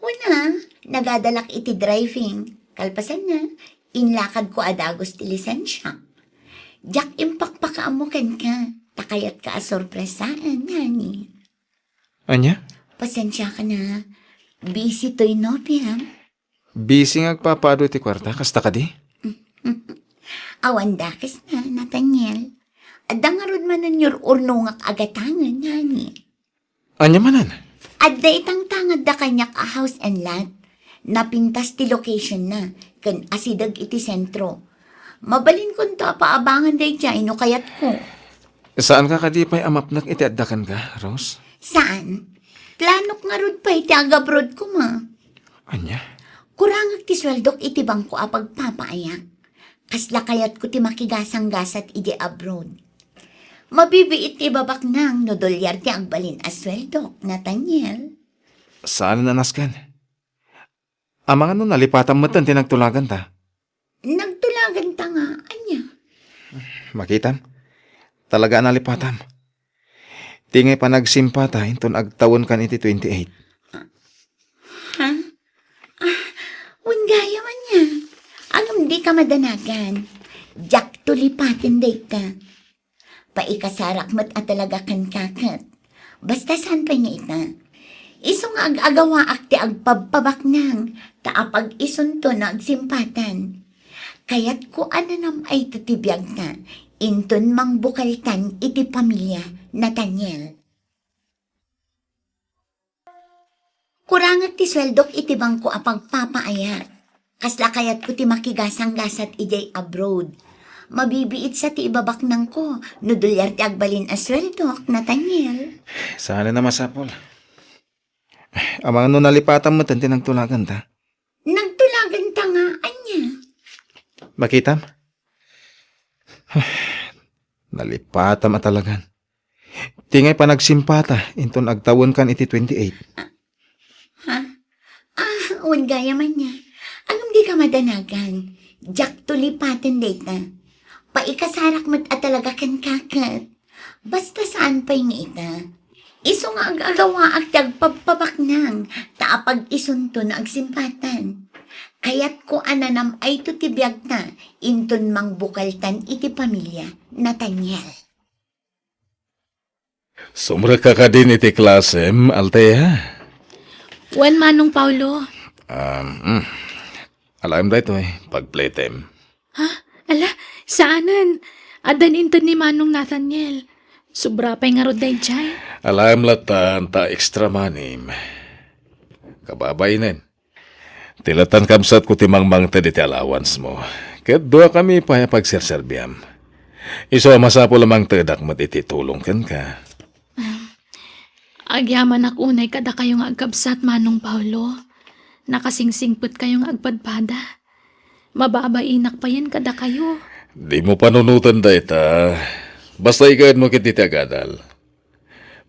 Wen a, nagadalak iti driving. Kalpasanna, inlakadko a dagus ti lisensiak. Diak impakpakaammo kenka, ta kayatka a sorpresaen, honey. Ania? Pasensiakan a. Busy toy nobiam. Busy nga agpapaadu iti kuarta, kasta kadi? Awan dakesna, Nathaniel. Adda ngarud manen ur-urnongak a gatangen, honey. Ania manen? Adda itangtangad da kaniak a house and lot. Napintas ti location na, ken asideg iti sentro. Mabalinkonto a paabangan daydiay no kayatko. Saanka kadi pay a mapnek iti adda kenka, Rose? Saan. Planok ngarud pay ti agabroad koma. Ania? Kurangek ti sueldok iti bangko a pagpapaayak. Kasla kayatko ti makigasanggasat idiay abroad. Mabibiit ti ibabaknang no dolyar ti agbalin a sueldok, Nathaniel. Saan a nasken? Amangan no nalipatam metten ti nagtulaganta? Nagtulaganta nga, ania? Makitam? Talaga a nalipatam. Ti ngay panagsimpata inton agtawenkan iti twenty-eight. Ha? Ah, wen gayam ania. Ngem dika madanagan. Diakto lipaten dayta. Paikasarak met a talaga kenka ket. Basta saan pay nga ita. Isu nga ag-agawaak ti agpabpabaknang, ta apag-isunto no agsimpatan. Kayatko a nanam-ayto ti biagta, inton mangbukeltan iti pamilia, Nathaniel. Kurangek ti sueldok iti bangko a pagpapaayak. Kasla kayatko ti makigasanggasat idiay abroad. Mabibiit sa ti ibabaknangko no dolyar ti agbalin a sueldok, Nathaniel. Saan a masapul. Amangan no nalipatam metten ti nagtulaganta? Nagtulaganta nga, ania? Makitam? Nalipatam a talagan. Ti ngay panagsimpata inton agtawenkan iti twenty-eight. Ha? Ah, wen gayam ania. Ngem dika madanagan. Diakto lipaten dayta. Paikasarak met a talaga kenka ket. Basta saan pay nga ita, isu nga agagawaak ti agpabpabaknang, ta apag-isunto no agsimpatan. Kayatko a nanam-ayto ti biagta inton mangbukaltan iti pamilia, Nathaniel. Sumrekka kadin iti klasem, Althea? Wen, Manong Paulo. Um, mm. Alaem daytoy, pagpletem. Ha? Ala, saanen. Addan inted ni Manong Nathaniel. Sobra pay ngarud daydiay. Alaem latta ta extra money. Kababainen. Ti latan kabsatko ti mangmangted iti allowance mo. Ket duakami pay a pagserserbiam. Isu a masapul a mangtedak met iti tulong kenka. Agyamanak unay kadakayo nga agkabsat, Manong Paulo. Nakasingsingpetkayo nga agpadpada. Mababainak payen kadakayo. Dimo panunoten dayta. Basta ikayatmo ket iti agadal.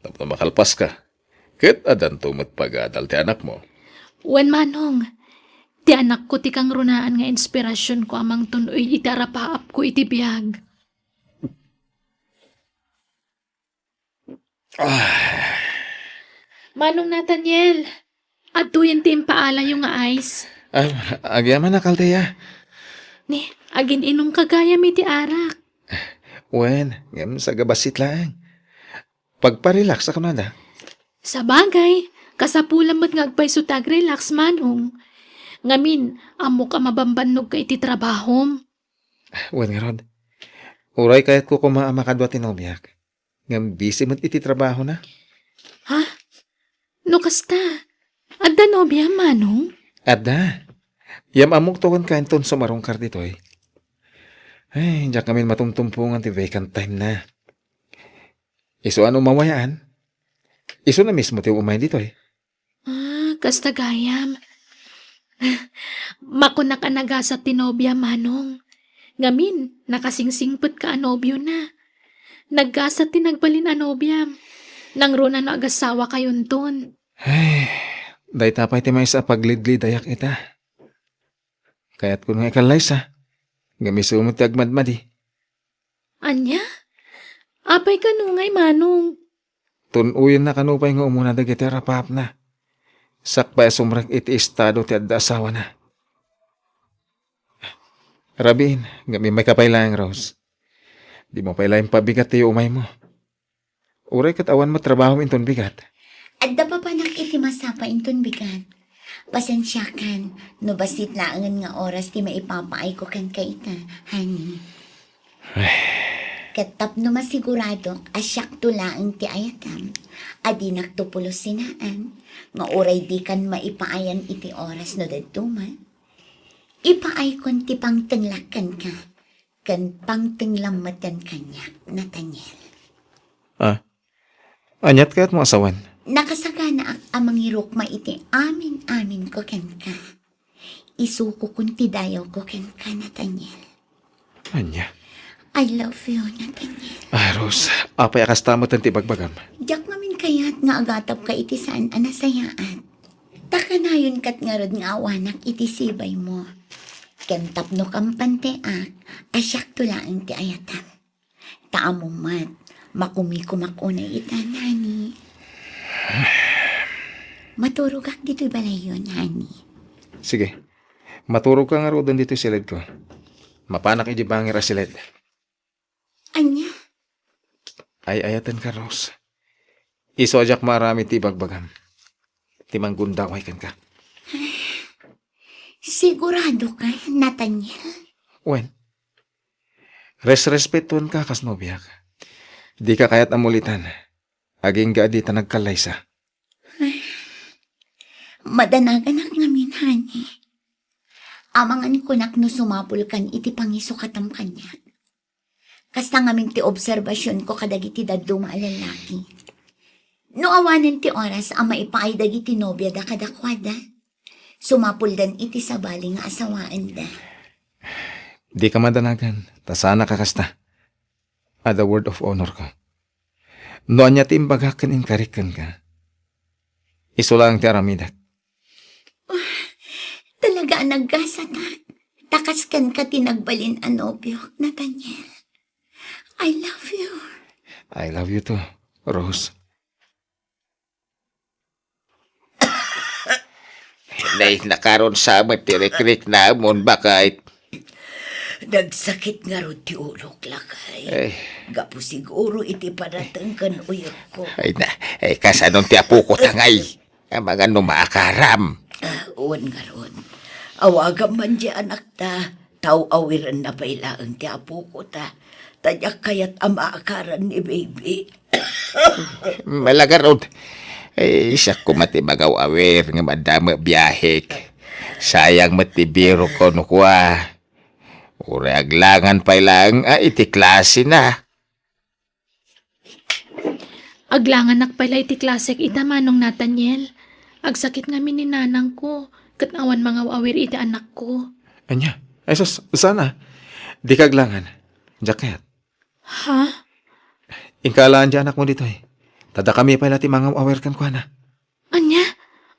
Tapno makalpaska. Ket addanto met pagadal ti anakmo. Wen, Manong. Ti anakko ti kangrunaan nga inspirasionko a mangtun-oy iti arapaapko iti biag. Ah. Manong Nathaniel, adtoyen ti impaalayo nga ice. Ah, agyamanak, Althea. Ni, agin-inumka gayam iti arak. Wen, ngem saga bassit laeng. Pagparelax a kunada. Sabagay, kasapulan met nga agpayso ti agrelax, Manong. Ngamin, ammok a mabambannogka iti trabahom. Wen ngarud, uray kayatko koma a makadua ti nobiak. Ngem busy met iti trabahona. Ha? No kasta, adda nobiam, Manong? Adda. Yam-ammok to kenka inton sumarungkar ditoy. Ay, diak ngamin matumtumpongan ti vacant time na. Isu a no mawayaan, isuna mismo ti umay ditoy. Ah, kasta gayam. Makunak a nagasat ti nobia, Manong. Ngamin, nakasingsingpetka a nobiona. Naggasat ti nagbalin a nobiam. Nangruna no agasawakayonton. Ay, dayta pay ti maysa a paglidlidayak ita. Kayatko nga ikallaysa, ngem isu met ti agmadmadi. Ania? Apay kano ngay, Manong? Tun-oyenna kano pay nga umuna dagiti arapaapna. Sakbay a sumrek iti estado ti adda asawana. Rabiin, ngem immayka pay laeng, Rose. Dimo pay laeng pabigat ti umaymo. Uray ket awan met trabahom inton bigat. Adda papanak iti masapa inton bigat. Pasensiakan, no bassit laengen nga oras ti maipapaayko kenka ita, honey. Ay. Ket tapno masiguradok a siakto laeng ti ayatam, a dinakto pulos sinaan, nga uray dikan maipaayan iti oras no dadduma, ipaaykon ti pangtenglak kenka, ken pangtenglam metten kaniak, Nathaniel. Ah, aniat kayatmo a sawen? Nakasaganaak a mangirukma iti amin-aminko kenka. Isukokon ti dayawko kenka, Nathaniel. Ania? I love you, Nathaniel. Ah, Rose, apay a kasta metten ti ibagbagam? Diak ngamin kayat nga agatapka iti saan a nasayaat. Ta kanayon ket ngarud nga awanak iti sibaymo. Ken tapno kampanteak, a siakto laeng ti ayatam. Ta ammom met, makumikumak unay ita, honey. Maturogak ditoy balayyon, honey. Sige. Maturogka ngaruden ditoy siledko. Mapanak idiay bangir a siled. Ania? Ay-ayatenka, Rose. Isu a diak maaramid ti ibagbagam. Ti manggundaway kenka. Siguradoka, Nathaniel? Wen, resrespetoenka kas nobiak. Dika kayat a mulitan. Agingga a dita nagkallaysa. Madanaganak ngamin, honey. Amangan kunak no sumapulkan iti pangisukatam kaniak. Kasta ngamin ti obserbasionko kadagiti dadduma a lallaki. No awanen ti oras a maipaay dagiti nobiada kadakuada, sumapuldan iti sabali nga asawaenda. Dika madanagan, ta saanak a kasta. Adda word of honor ko. No ania ti imbagak ken inkarik kenka, isu laeng ti aramidek. Ah, talaga a naggasatak. Ta kas kenka ti nagbalin a nobiok, Nathaniel. I love you. I love you too, Rose. Nay, nakaron sa met ti rikriknamon, baket. Nagsakit ngarud ti ulok, lakay. Ay. Gapu siguro iti panateng ken uyekko. Ay na, ay, kasanon ti apoko ta ngay? Amangan no maakaram. Ah, wen ngarud. Awagam man di anakta, ta aw-awirenna pay laeng ti apoko ta. Ta diak kayat a maakaran ni baby. Malagarod. Eh, siak koma ti mangaw-awir nga madama biahek. Sayang met ti biro ko no kua. Uray aglangan pay laeng a iti klase na. Aglanganak pay la iti klasek ita, Manong Nathaniel. Agsakit ngamin ni nanangko, ket awan mangaw-awir iti anakko. Ania? Ay sus, saan a? Dika aglangan. Diak kayat. Ha? Inka alaan ti anakmo ditoy. Ta dakami pay la ti mangaw-awir kenkuana. Ania?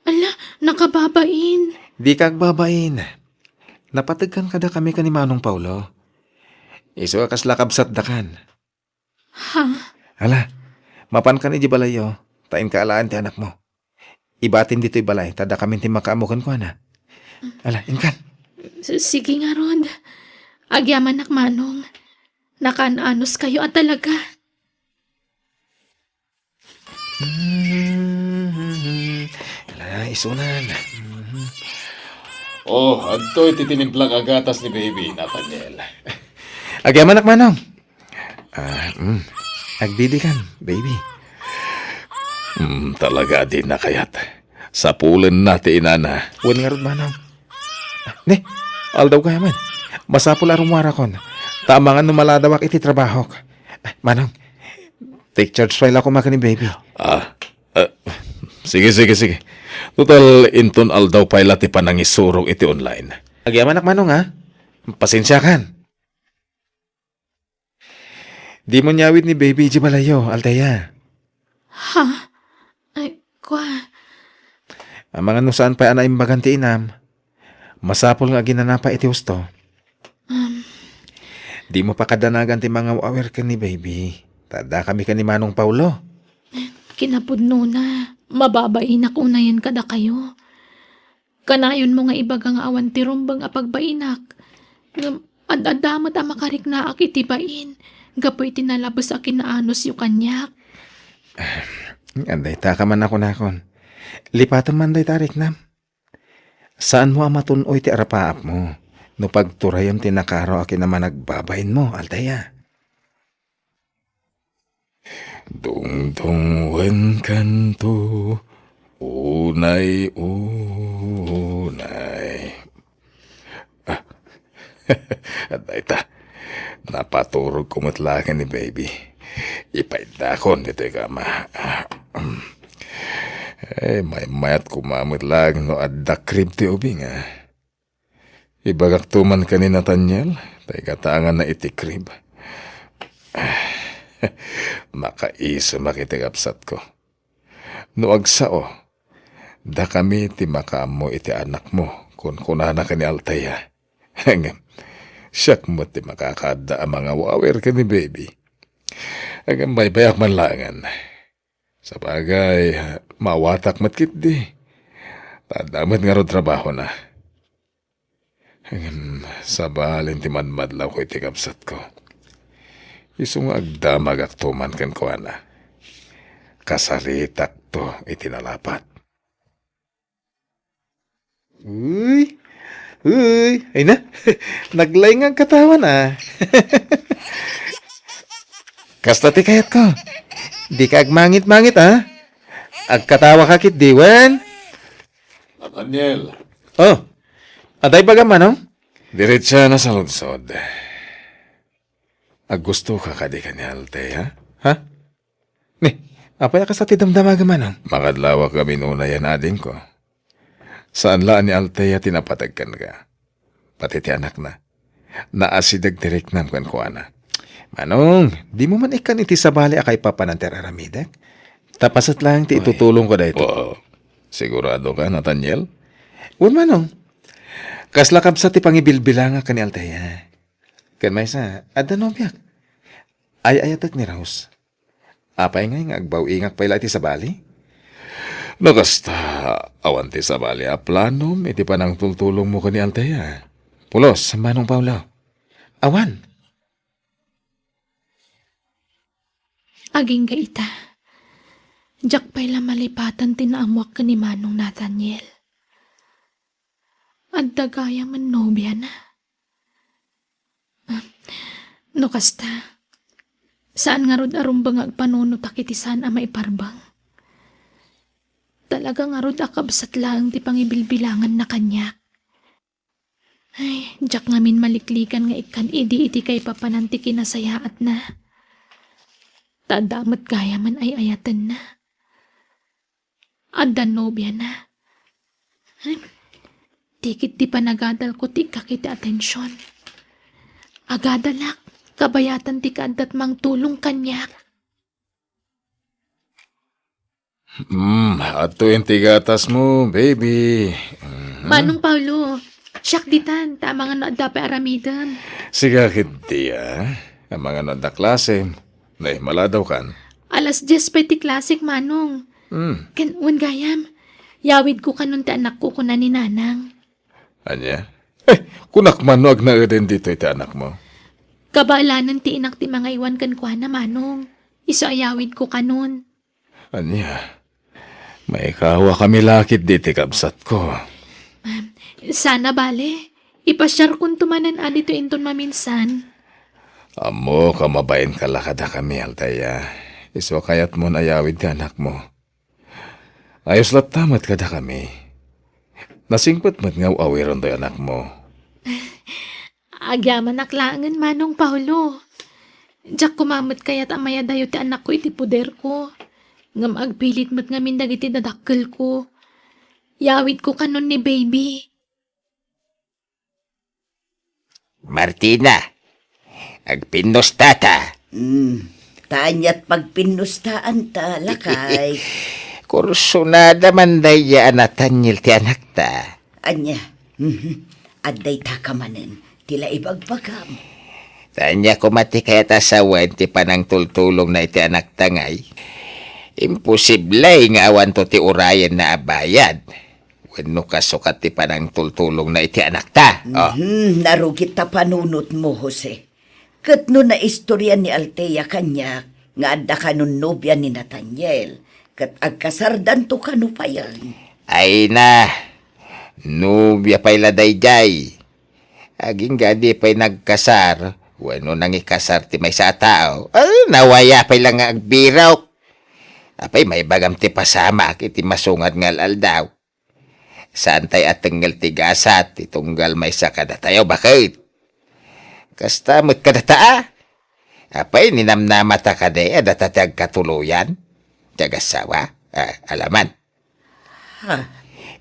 Ala, nakababain. Dika agbabain. Napategkan kadakami ken ni Manong Paulo. Isu a kasla kabsatdakan. Ha? Ala, mapankan idiay balayyo, ta inka alaan ti anakmo. Ibatim ditoy balay, ta dakamin ti makaammo kenkuana. Ala, inkan. S-, sige ngarud. Agyamanak, Manong. Nakaan-anos kayo a talaga. Hmm. Ala, isunan. Hmm. Oh, adtoy ti tinimplang a gatas ni baby, Nathaniel. Agyamanak, Manong. Ah, mm. Agdidikan, baby. Hmm, talaga a dina kayat. Sapulenna ti inana. Wen ngarud, Manong. Ne, aldaw gayam. Masapul a rummuarakon. Ta amangan no maladawak iti trabahok. Ah, Manong, take charge pay la koma ken ni baby. Ah, ah, sige, sige, sige. Total, inton aldaw pay la ti panangisurok iti online. Agyamanak, Manong, ha? Pasensiakan. Dimo inyawid ni baby idiay balayyo, Althea. Ha? Ay, kua. Amangan no saan pay a naimbagan ti inam, masapul nga aginana pay iti husto. Um. Dimo pakadanagan ti mangaw-awir ken ni baby. Ta dakami ken ni Manong Paulo. Kinapudnona, mababainak unayen kadakayo. Kanayonmo nga ibaga nga awan ti rumbeng a pagbainak. Ngem ad-adda met a makariknaak iti bain gapu iti nalabes a kinaanosyo kaniak. Dayta ka man a kunakon. Lipatem man dayta a riknam. Saanmo a matun-oy ti arapaapmo no pagturayem ti nakaro a kinamanagbabainmo, Althea. Dungdungwenkanto, unay, unay. Ah, dayta, napaturogko met laeng ni baby. Ipaiddakon ditoy kama. Ah, mm. Eh, maymayat koma met laeng no adda crib ti ubing, ah. Ibagakto man ken ni Nathaniel, ta igatanganna iti crib. Makaisemak iti kabsatko. No agsao, dakami ti makaammo iti anakmo, kunkunana ken ni Althea. Ngem, siak met ti makakaadda a mangaw-awir ken ni baby. Ngem, baybayak man laengen. Sabagay, maawatak met ketdi. Ta adda met ngarud trabahona. Ngem, sabalen ti madmadlawko iti kabsatko. Isu nga agdamagakto man kenkuana. Kasaritakto iti nalapat. Uy! Uy! Ay na! Naglaing nga agkatawa na. Kasta ti kayatko. Dika agmangit-mangit, a. Agkatawa ka ketdi, wen? Nathaniel. Oh, adda ibagam, Manong? Diretsa na sa ludsod. Aggustoka kadi ken ni Althea, ha? Ni, apay a kasta ti damdamagam, Manong? Makadlawak ngamin unayen, adingko. Saan la a ni Althea ti napateg kenka. Pati ti anakna. Naasideg ti riknam kenkuana. Manong, dimo man ikkan iti sabali a kaipapanan ti ar-aramidek? Ta paset laeng ti itutulongko daytoy. Wow. Sigurado ka, Nathaniel? Wen, Manong. Kasla kabsat ti pangibilbilangak ken ni Althea. Ken maysa, adda nobiak. Ay-ayatek ni Rose. Apay ngay nga agbaw-ingak pay la iti sabali? No kasta, awan ti sabali a planom iti panangtultulongmo ken ni Althea? Pulos, Manong Paolo. Awan. Agingga ita, diak pay la malipatan ti naammoak ken ni Manong Nathaniel. Adda gayamen nobiana. No kasta, saan ngarud a rumbeng nga agpanunotak iti saan a maiparbeng. Talaga ngarud a kabsat laeng ti pangibilbilanganna kaniak. Ay, diak ngamin maliklikan nga ikkan idi iti kaipapanan ti kinasayaatna. Ta adda met gayamen ay-ayatenna. Adda nobiana. Ay, tikit ti panagadalko ti ikkak iti atensiyon. Agadalak, kabayatan ti kaaddat mangtulong kaniak. Hmm, adtoyen ti gatasmo, baby. Mhm. Manong Paolo, siak ditan, ta amangan no adda pay aramidem. Sika ketdi, a. Amangan no adda klasem. Nay, maladaw kan. Alas dies pay ti klasek, Manong. Hmm. Ken, wen gayam, yawidko kanon ti anakko, kuna ni Nanang. Ania? Eh, kunak man no agnaeden ditoy ti anakmo. Kabaelanen ti inak ti mangaywan kenkuana, Manong. Isu a yawidko kanon. Ania? Maikawakami la ketdi ti kabsatko. Sana bale, ipasiarkonto manen a ditoy inton maminsan. Ammok a mabainka la kadakami, Althea. Isu a kayatmon a yawid ti anakmo. Ayos latta met kadakami. Nasingpet met nga aw-awiron toy anakmo. Agyamanak laengen, Manong Paolo. Diak koma met kayat a mayadayo ti anakko iti poderko. Ngem agpilit met ngamin dagiti dadakkelko. Yawidko kanon ni baby. Martina, agpinnustata. Hmm, ta aniat pagpinnustaanta, lakay? Kursunada man daydiay a Nathaniel ti anakta. Ania? Mhm. Adda itaka manen ti la ibagbagam. Ta ania koma ti kayat a sawen ti panangtultulongna iti anakta ngay? Imposible nga awanto ti urayenna a bayad. Wenno kasukat ti panangtultulongna iti anakta. Oh. Mhm, narugit ta panunotmo, Jose. Ket no naistorian ni Althea kaniak nga adda kanon nobia ni Nathaniel, ket agkasardanto kano payen? Ay na, nobia pay la daydiay. Agingga a di pay nagkasar, wenno nangikasar ti maysa a tao, ah, nawaya pay la nga agbirok. Apay, maibagam ti pasamak iti masungad nga al-aldaw. Saantay a tengngel ti gasat ti tunggal maysa kadatayo, baket? Kasta met kadata, a? Apay, ninamnamata kadi a data ti agkatuloyan? Ti agassawa? Ah, alaman. Ha?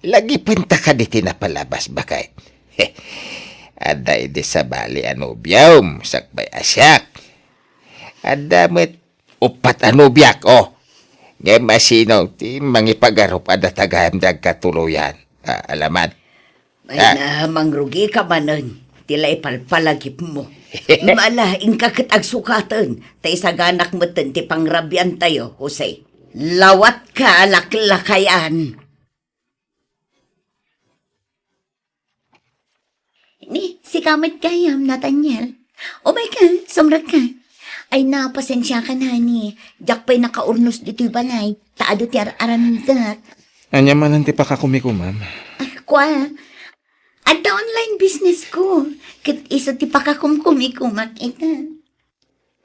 Lagipenta kadi ti napalabas, baket? Adda idi sabali a nobiam, sakbay a siak. Adda met uppat a nobiak, oh. Ngem asino ti mangipagarup a data gayam ti agkatuloyan? Ah, alaman. Ay na, mangrugika manen ti la ipalpalagipmo. Mala, inka ket agsukaten, ta isaganak metten ti pangrabiantayo, Jose. Lawatka, laklakayan. Ni, sika met gayam, Nathaniel. Umayka, sumrekka. Ay na, pasensiakan, honey. Diak pay nakaurnos ditoy balay, ta adu ti ar-aramidek. Ania manen ti pakakumikumak? Ah, kua, adda online business ko. Ket isu ti pakakumkumikumak ita.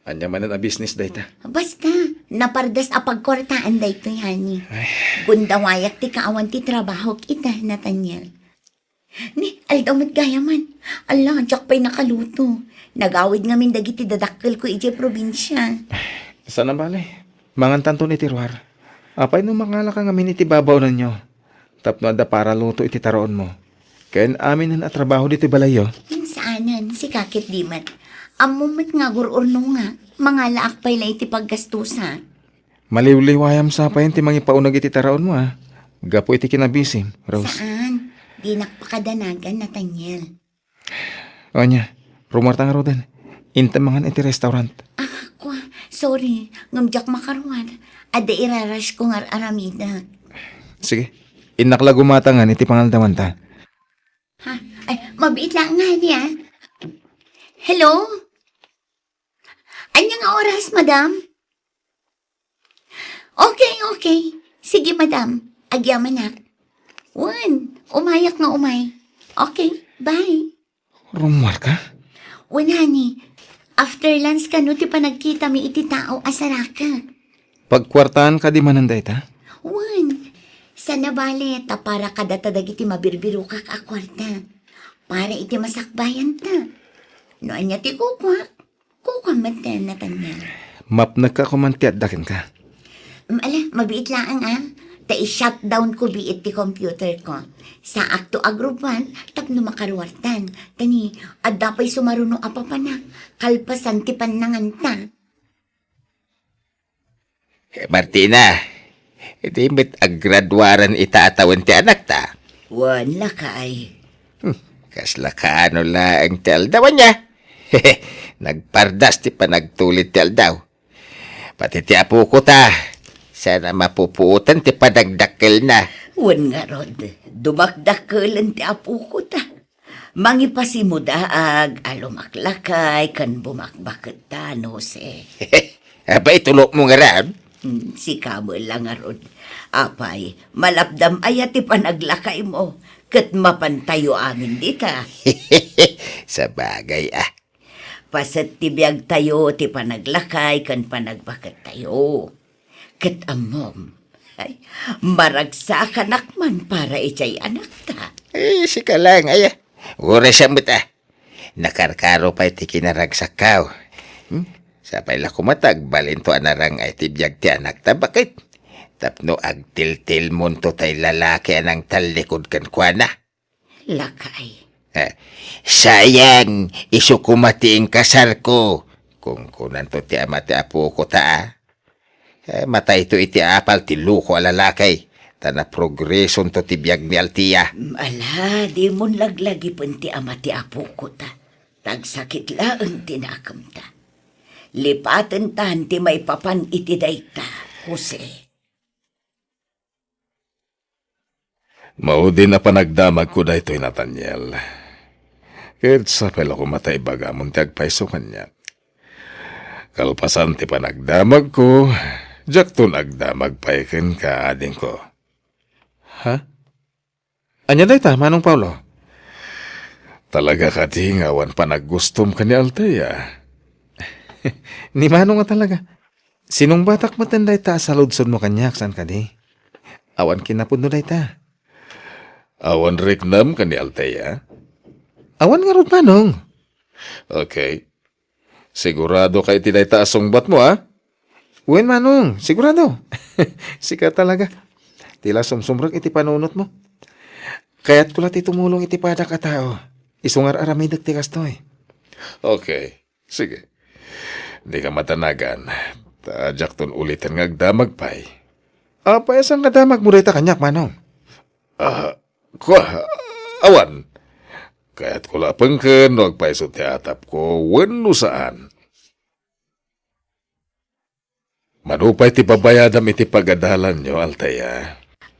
Ania manen a business dayta? Basta, napardas a pagkuartaan daytoy, honey. Ay. Gundawayak ti kaawan ti trabahok ita, Nathaniel. Ni, aldaw met gayaman. Ala, diak pay nakaluto. Nagawid ngamin dagiti dadakkelko idiay probinsia. Saan a bale. Mangantanton iti ruar. Apay no mangalaka ngamin iti babaonanyo? Tapno adda para luto iti taraonmo. Ken aminen a trabaho ditoy balayyo. Saanen, sika ketdi met. Ammom met nga agur-urno nga, mangalaak pay la iti paggastosak. Maliwliwayam sa payen ti mangipauneg iti taraonmo, a? Gapu iti kinabisim, Rose. Saan? Dinak pakadanagan, Nathaniel. Ania, rumuarta ngaruden. Intem mangan iti restaurant. Ah, kua, Sorry, ngem diak makaruar. Adda irarush ko nga ar-aramidek. Sige. Innak la gumatangan iti pangaldawan ta. Ha? Ay, mabiit laeng ngani, ah. Hello? Ania nga oras, madam? Okay, okay. Sige, madam. Agyamanak. Wen, umayak nga umay. Okay, bye. Rumuarka? Wen, honey. After lunch kano ti panagkitami iti tao a sarakek. Pagkuartaan kadi manen dayta? Wen. Saan a bale, ta para kadata dagiti mabirbirokak a kuarta. Para iti masakbayanta. No ania ti kukuak, kukuam met, Nathaniel. Mapnekka koma ti adda kenka. Mm, ala, mabiit laeng, ah. Ta i-shutdown ko biit ti computer ko. Saakto agrubbuan tapno makaruartan. Ta ni, adda pay sumaruno a papanak, kalpasan ti pannanganta. Eh, Martina, di met aggraduaran ita a tawen ti anakta? Wen, lakay. Hmm, kasla kaano laeng ti aldaw ania? Nagpardas ti panagtulid ti aldaw. Pati ti apoko ta, saan a mapupuotan ti panagdakkelna. Wen ngarud, dumakdakkelen ti apoko ta. Mangipasimudaag a lumaklakay ken bumakbaketta, Jose. Apay, tulokmo ngarud? Hmm, sika met la ngarud. Apay, malapdam aya ti panaglakaymo, ket mapantayo amin dita. Sabagay, ah. Paset ti biagtayo ti panaglakay ken panagbakettayo. Ket ammom, ay, maragsakanak man para idiay anakta. Eh, sika lang, aya. Uray siya met, ah. Nakarkaro pay ti kinaragsakkaw. Hmm? Sapay la koma ta agbalinto a narang-ay ti biag ti anakta, baket? Tapno agtiltilmonto tay lalaki a nangtallikud kenkuana. Lakay. Eh, sayang, isu koma ti inkasarko. Kunkunanto ti ama ti apoko ta, ah. Eh, matayto iti apal ti loko a lalaki, ta naprogresonto ti biag ni Althea. Mm, ala, dimon laglagipen ti ama ti apoko ta. Tagsakit laeng ti nakemta. Lipatentan ti maipapan iti dayta, Jose. Maudin a panagdamagko daytoy, Nathaniel. Ket sapay la koma ta ibagamon ti agpayso kaniak. Kalpasan ti panagdamagko, diakton agdamag pay kenka, adingko. Ha? Ania dayta, Manong Paulo? Talaga kadi nga awan panaggustom ken ni Althea? Ni Manong a talaga. Sinungbatak metten dayta a saludsodmo kaniak, saan kadi? Awan kinapudno dayta. Awan riknam ken ni Althea? Awan ngarud, Manong. Okay. Sigurado ka iti dayta a sungbatmo, a? Wen, Manong, sigurado. Sika talaga. Ti la sumsumrek iti panunotmo. Kayatko la ti tumulong iti padak a tao. Isu nga ar-aramidek ti kastoy. Okay. Sige. Dika matanagan. Ta diakton uliten nga agdamag pay. Apay a saan nga damagmo dayta kaniak, Manong? Ah, kua, awan. Kayatko la a pengken no agpayso ti atapko wenno saan. Mano pay ti babayadam iti pagadalanyo, Althea?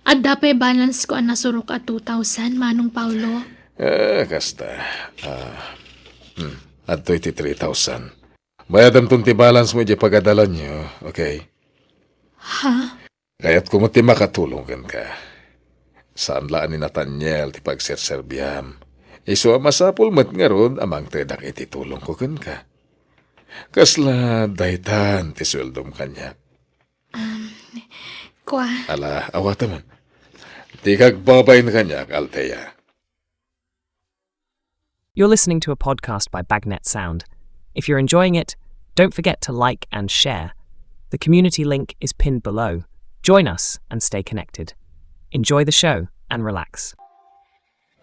Adda pay balance ko a nasurok a two thousand, Manong Paulo. Eh, kasta. Ah, hmm, adtoy ti three thousand. Bayadamton ti balance mo idiay pagadalanyo, okay? Ha? Kayatko met ti makatulong kenka. Saan la a ni Nathaniel ti pagserserbiam. Isu a masapul met ngarud a mangtedak iti tulongko kenka. Kasla daytan ti sueldom kaniak. Um, kua. Ala, awatem. Dika agbabain kaniak, Althea. You're listening to a podcast by Bagnet Sound. If you're enjoying it, don't forget to like and share. The community link is pinned below. Join us and stay connected. Enjoy the show and relax.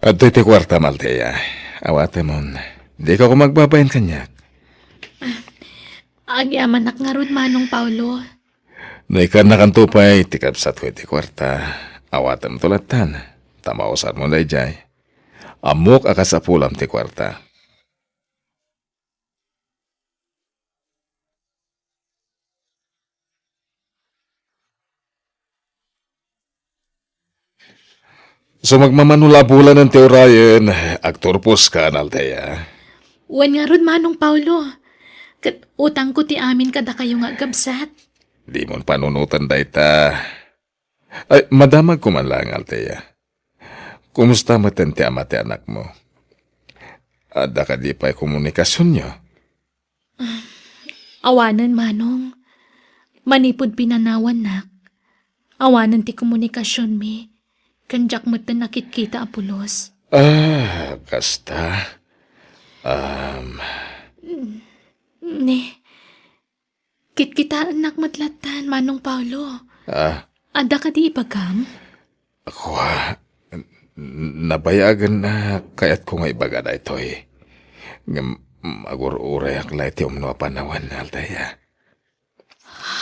Adtoy ti kuartam, Althea. Awatemon. Dika koma agbabain kaniak. Agyamanak ngarud, Manong Paulo. No ikannakanto pay ti kabsatko iti kuarta, awatemto lattan, ta mausarmo daydiay. Ammok a kasapulam ti kuarta. Sumagmamano la bulanen ti urayen, agturposka, Althea. Wen ngarud, Manong Paulo. Ket utangko ti amin kadakayo nga agkabsat. Dimon panunoten dayta. Ay, madamagko man laeng, Althea. Kumusta met ti ama ti anakmo? Adda kadi pay komunikasionyo? Awanen, Manong. Manipud pinanawannak, awanen ti komunikasionmi, ken diak metten nakitkita a pulos. Ah, kasta. Um, Ne, kitkitaennak met lattan, Manong Paulo. Ah. Adda kadi ibagam? Kua, n-, nabayagen a kayatko nga ibaga daytoy. Ngem agur-urayak la iti umno a panawen, Althea.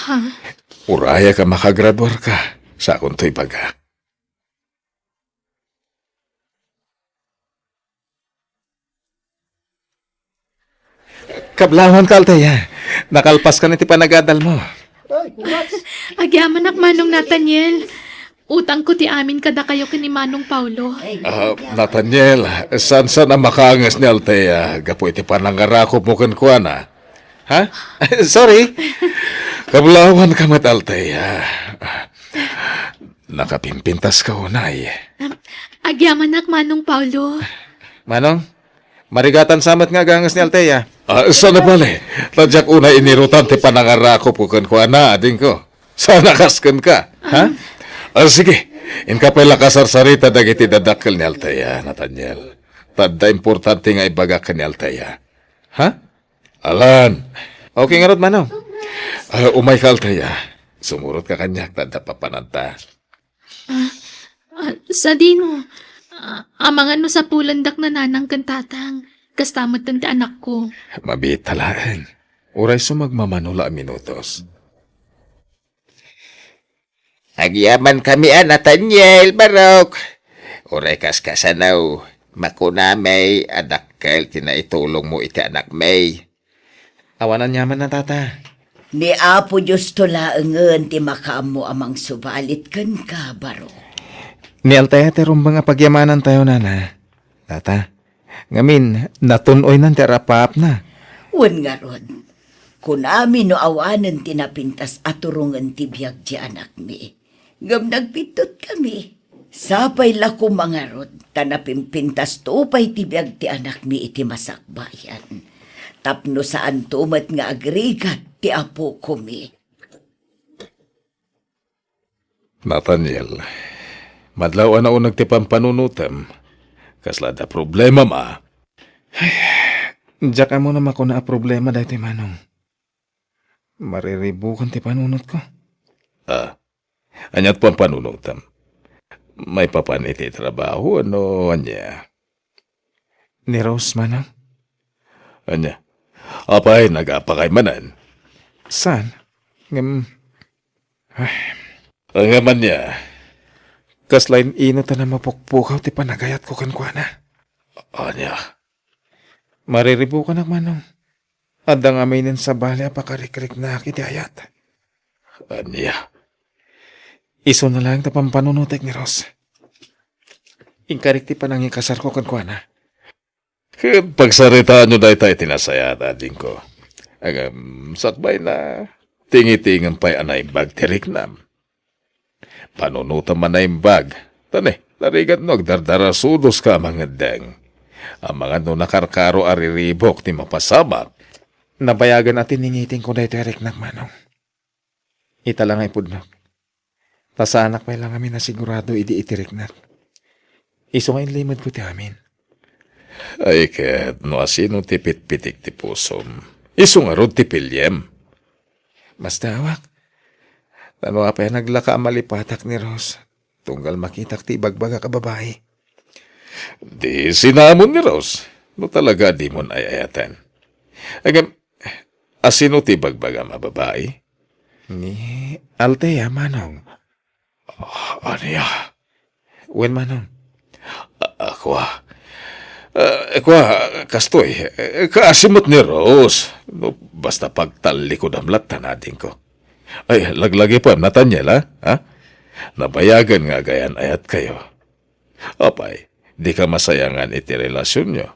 Ha? Urayak a makagraduarka, sakonto ibaga. Kablawanka, Althea. Nakalpaskan iti panagadalmo. Ay, congrats. Agyamanak, Manong Nathaniel. Utangko ti amin kadakayo ken ni Manong Paulo. Ah, Nathaniel, saan-saan a makaanges ni Althea gapu iti panangarakupmo kenkuana. Ha? Sorry. Kablawanka met, Althea. Nakapimpintaska unay. Agyamanak, Manong Paulo. Manong, marigatan sa met nga aganges ni Althea. Ah, saan a bale? Ta diak unay inirutan ti panangarakup kenkuana, adingko. Saan a kas kenka, ha? Ah, sige, inka pay la kasarsarita dagiti dadakkel ni Althea, Nathaniel. Ta adda importante nga ibagak ken ni Althea. Ha? Alan. Okay ngarud, Manong. Ah, umayka, Althea. Sumurotka kaniak ta adda papananta. Ah, ah, sadino? Ah, amangan no sapulendak ni nanang ken tatang. Kasta met ti anakko. Mabiit ta laeng. Uray sumagmamano la a minutos. Agyamankami a, Nathaniel, Barok. Uray kaskasano, makunami a dakkel ti naitulongmo iti anakmi. Awan aniamanna, Tata. Ni Apo Diosto laengen ti makaammo a mangsubalit kenka, Barok. Ni Althea ti rumbeng a pagyamanantayo, Nana. Tata, ngamin, natun-oynan ti arapaapna. Wen ngarud, kunami no awanen ti napintas a turongen ti biag ti anakmi. Ngem nagbiddut kami. Sapay la koma ngarud, ta napimpintasto pay ti biag ti anakmi iti masakbayan. Tapno saanto met nga agrigat ti apokomi. Nathaniel, madlaw a nauneg ti pampanunotem. Kasla adda problemam a? Ay, diak ammo no makuna a problema daytoy, Manong. Mariribukan ti panunotko. Ah, ania't pampanunotem? Maipapan iti trabaho, no ania? Ni Rose, Manong. Ania? Apay, nagapakay manen? Saan? Ngem, ay. Ngem ania? Kasla in-inut a mapukpukaw ti panagayatko kenkuana. Ania? Mariribukanak, Manong. Adda ngamin sabali a pakarikriknak iti ayat. Ania? Isuna laeng ta pampanunotek ni Rose. Inkarik ti panangikasarko kenkuana. Ket pagsaritaanyo dayta iti nasayaat, adingko. Ngem sakbayna, tingitingem pay a naimbag ti riknam. Panunotem a naimbag. Ta ne, narigat no agdardarasudoska a mangeddeng. Amangan no nakarkaro a riribuk ti mapasamak. Nabayagen a tiningitingko daytoy a riknak, Manong. Ita la nga ipudnok. Ta saanak pay la ngamin a sigurado idi iti riknak. Isu nga inlimedko ti amin. Ay ket, no asino ti pitpitik ti pusom, isu ngarud ti piliem. Masdaawak. Ta no apay a naglaka a malipatak ni Rose, tunggal makitak ti ibagbagak a babai. Di sinamon ni Rose, no talaga a dimon ay-ayaten. Ngem, asino ti ibagbagam a babai? Ni Althea, Manong. Ah, ania? Wen, Manong. Ah, ah, kua. Ah, kua, kastoy, eh, kaasi met ni Rose. No, basta pagtallikudam latta, adingko. Ay, laglagipem, Nathaniel, ha? Ha? Nabayagen nga agayan-ayatkayo. Apay, dika masayangan iti relasionyo.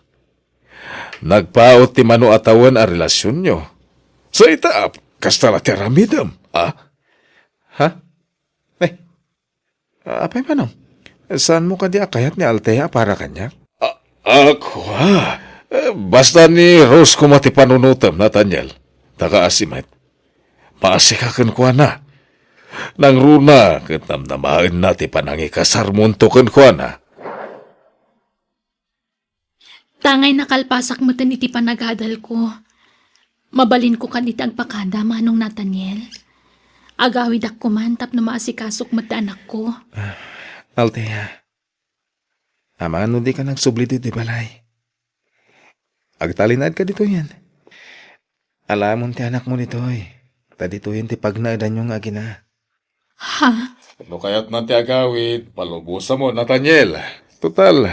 Nagpaut ti mano a tawen a relasionyo. Sa ita, ap-, kasta la ti aramidem, a? Ha? Eh, apay manong? Saanmo kadi a kayat ni Althea a para kaniak? A-, a, kua. Eh, basta ni Rose koma ti panunotem, Nathaniel. Ta kaasi met. Maasika kenkuana. Nangruna ket namnamaenna ti panangikasarmonto kenkuana. Tangay nakalpasak meten iti panagadalko. Mabalinko kadi ti agpakada, Manong Nathaniel. Agawidak koman tapno maasikasok met ti anakko. Ah, Althea, amangan no dika nagsubli ditoy balay. Agtalinaedka ditoyen. Alaem ti anakmo ditoy. Ta ditoyen ti pagnaedanyo nga agina. Ha? No kayatna ti agawid, palubosamon, Nathaniel. Total,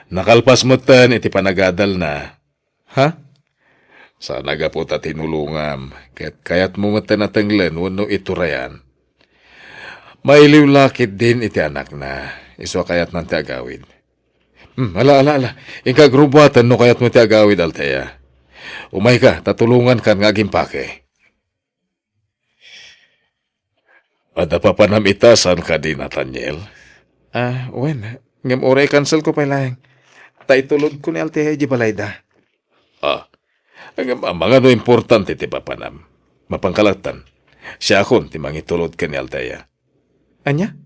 nakalpas metten iti panagadalna. Ha? Saan a gapu ta tinulongam, ket kayatmo metten a tenglen wenno iturayan. Mailiw la ketdin iti anakna, isu a kayatnan ti agawid. Hmm, ala, ala, ala. Inka agrubbuaten no kayatmo ti agawid, Althea. Umayka, ta tulongankan nga agimpake. Adda papanam ita, saan kadi, Nathaniel? Ah, wen, ngem uray i-cancelko pay laeng. Ta itulodko ni Althea idiay balayda. Ah, ngem amangan no importante ti papanam. Mapanka lattan. Siakon ti mangitulod ken ni Althea. Ania?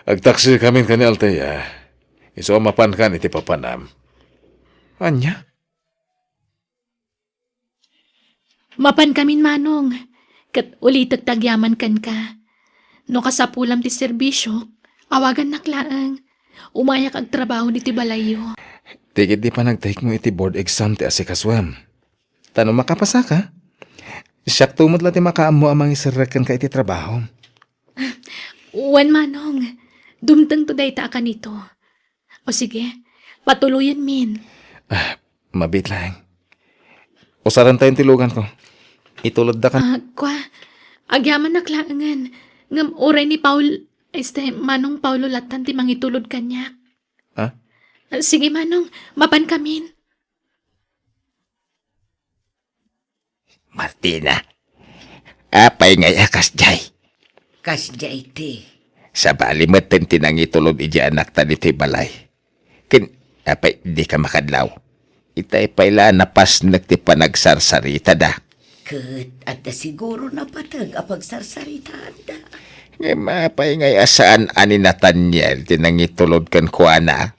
Agtaksikamin ken ni Althea. Isu a mapankan iti papanam. Ania? Mapankamin, Manong, ket ulitek ti agyaman kenka. No kasapulam ti serbisiok, awagannak laeng. Umayak agtrabaho ditoy balayyo. Ti ketdi panagtayekmo iti board exam ti asikasuem. Ta no makapasaka, siakto met la ti makaammo a mangiserrek kenka iti trabahom. Wen, Manong, dumtengto dayta a kanito. O sige, patuloyenmin. Ah, mabiit laeng. Usarentayon ti luganko. Itulodda kan- Ah, kua, agyamannak laengen. Ngem uray ni Paul, este, Manong Paulo lattan ti mangitulod kaniak. Ah? Ah, sige, Manong, mapankamin. Martina, apay ngay a kasdiay? Kasdiay ti. Sabali metten ti nangitulod idiay anakta ditoy balay. Ken, apay, dika makadlaw? Itay pay la a napasnek ti panagsarsaritada. Ket adda siguro napateg a pagsarsaritaanda. Ngem apay ngay a saan a ni Nathaniel ti nangitulod kenkuana?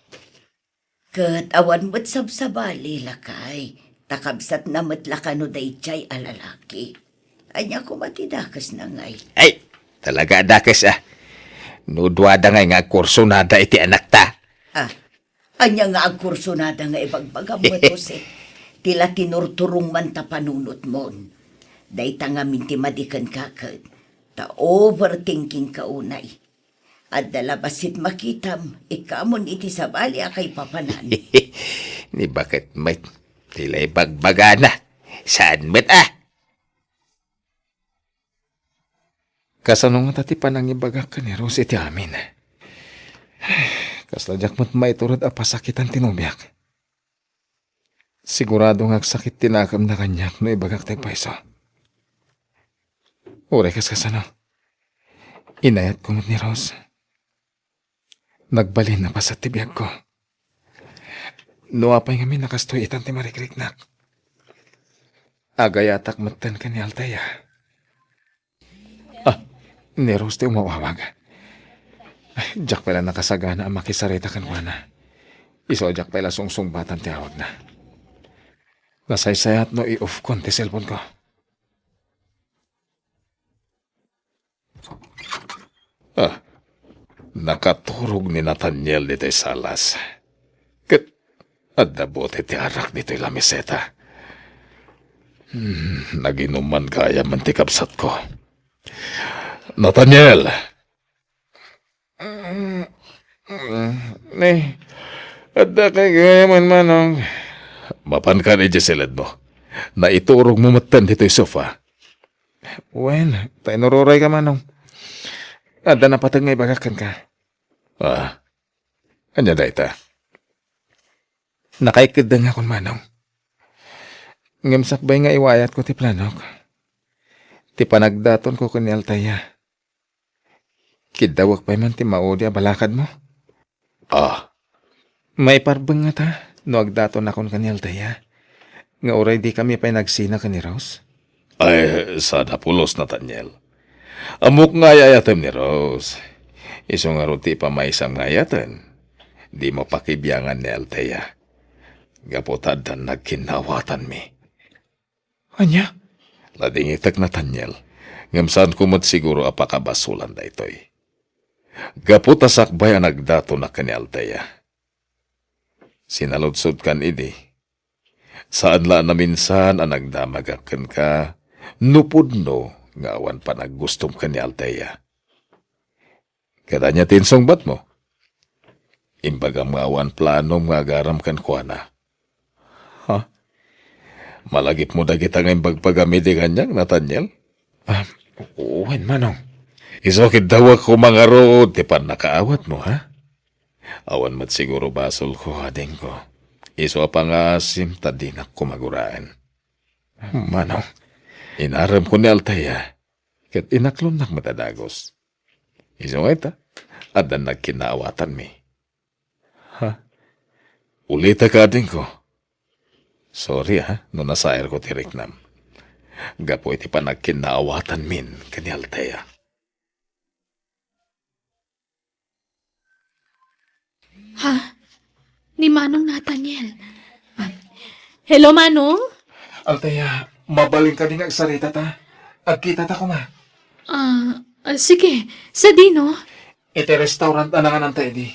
Ket awan met sabsabali, lakay, ta kabsatna met la kano daydiay a lalaki. Ania koma ti dakesna ngay? Ay, talaga a dakes a. No duada ngay nga agkursonada iti anakta. Ah, ania nga agkursonada nga ibagbagam met, Jose? Ti la tinurturong man ta panunotmon. Dayta ngamin ti madi kenka ket ta overthinking ka unay. Adda la bassit makitam, ikkamon iti sabali a kaipapanan. Ni baket met, ti la ibagbagana. Saan met a? Kasano ngata ti panangibagak ken ni Rose iti amin? Kasla diak met maiturod a pasakitan ti nobiak. Sigurado nga agsakit ti nakemna kaniak no ibagak ti agpayso. Uray kas kasano, inayatko met ni Rose. Nagbalin a paset ti biagko. No apay ngamin a kastoy itan ti marikriknak, agayatak metten ken ni Althea. Ah, ni Rose ti umawawag. Ay, diak pay la nakasagana a makisarita kenkuana. Isu a diak pay la sungsungbatan ti awagna. Nasaysayat no i-off kon ti cellphone ko. Ah, nakaturog ni Nathaniel ditoy salas. Ket adda bote ti arak ditoy lamiseta. Hmm, naginuman gayam ti kabsatko. Nathaniel! Ne, adda kay gayam, Manong. Mapankan idiay siledmo. Naiturogmo metten ditoy sofa. Wen, ta inururay ka, Manong. Adda napateg nga ibagak kenka. Ah, Ania dayta? Nakaikeddengakon, Manong. Ngem sakbay nga iwayatko ti planok, ti panagdatonko ken ni Althea. Kiddawek pay man ti maudi a balakadmo. Ah. Maiparbeng ngata no agdatonakon ken ni Althea, nga uray dikami pay nagsina ken ni Rose? Ay, saan a pulos, Nathaniel. Ammok nga ay-ayatem ni Rose. Isu ngarud ti ipamaysam nga ay-ayaten. Dimo pakibiangan ni Althea. Gapu ta addan nagkinnaawatanmi. Ania? Ladingitek, Nathaniel. Ngem saanko met siguro a pakabasolan daytoy. Gapu ta sakbay a nagdatonak ken ni Althea, sinaludsodkan idi. Saan la a naminsan a nagdamagak kenka no pudno nga awan panaggustom ken ni Althea. Ket ania ti insungbatmo? Imbagam nga awan planom nga agaram kenkuana. Ha? Malagipmo dagita nga imbagbagam idi kaniak, Nathaniel? Ah, wen, Manong. Isu, kiddawek koma ngarud ti pannakaawatmo, ha? Awan met siguro basolko, adingko. Isu a pangaasim ta dinak koma guraen. Manong. Inaremko ni Althea, ket inaklonnak met a dagus. Isu nga ita, addan nagkinnaawatanmi. Ha? Ulitek, adingko. Sorry, ha, no nasairko ti riknam. Gapu iti panagkinnaawatanmin ken ni Althea. Ha? Ni Manong Nathaniel. Ah, hello, Manong? Althea, mabalin kadi nga agsaritata? Agkitata koma. Ah, ah, sige. Sadino? Iti restaurant a nangananta idi.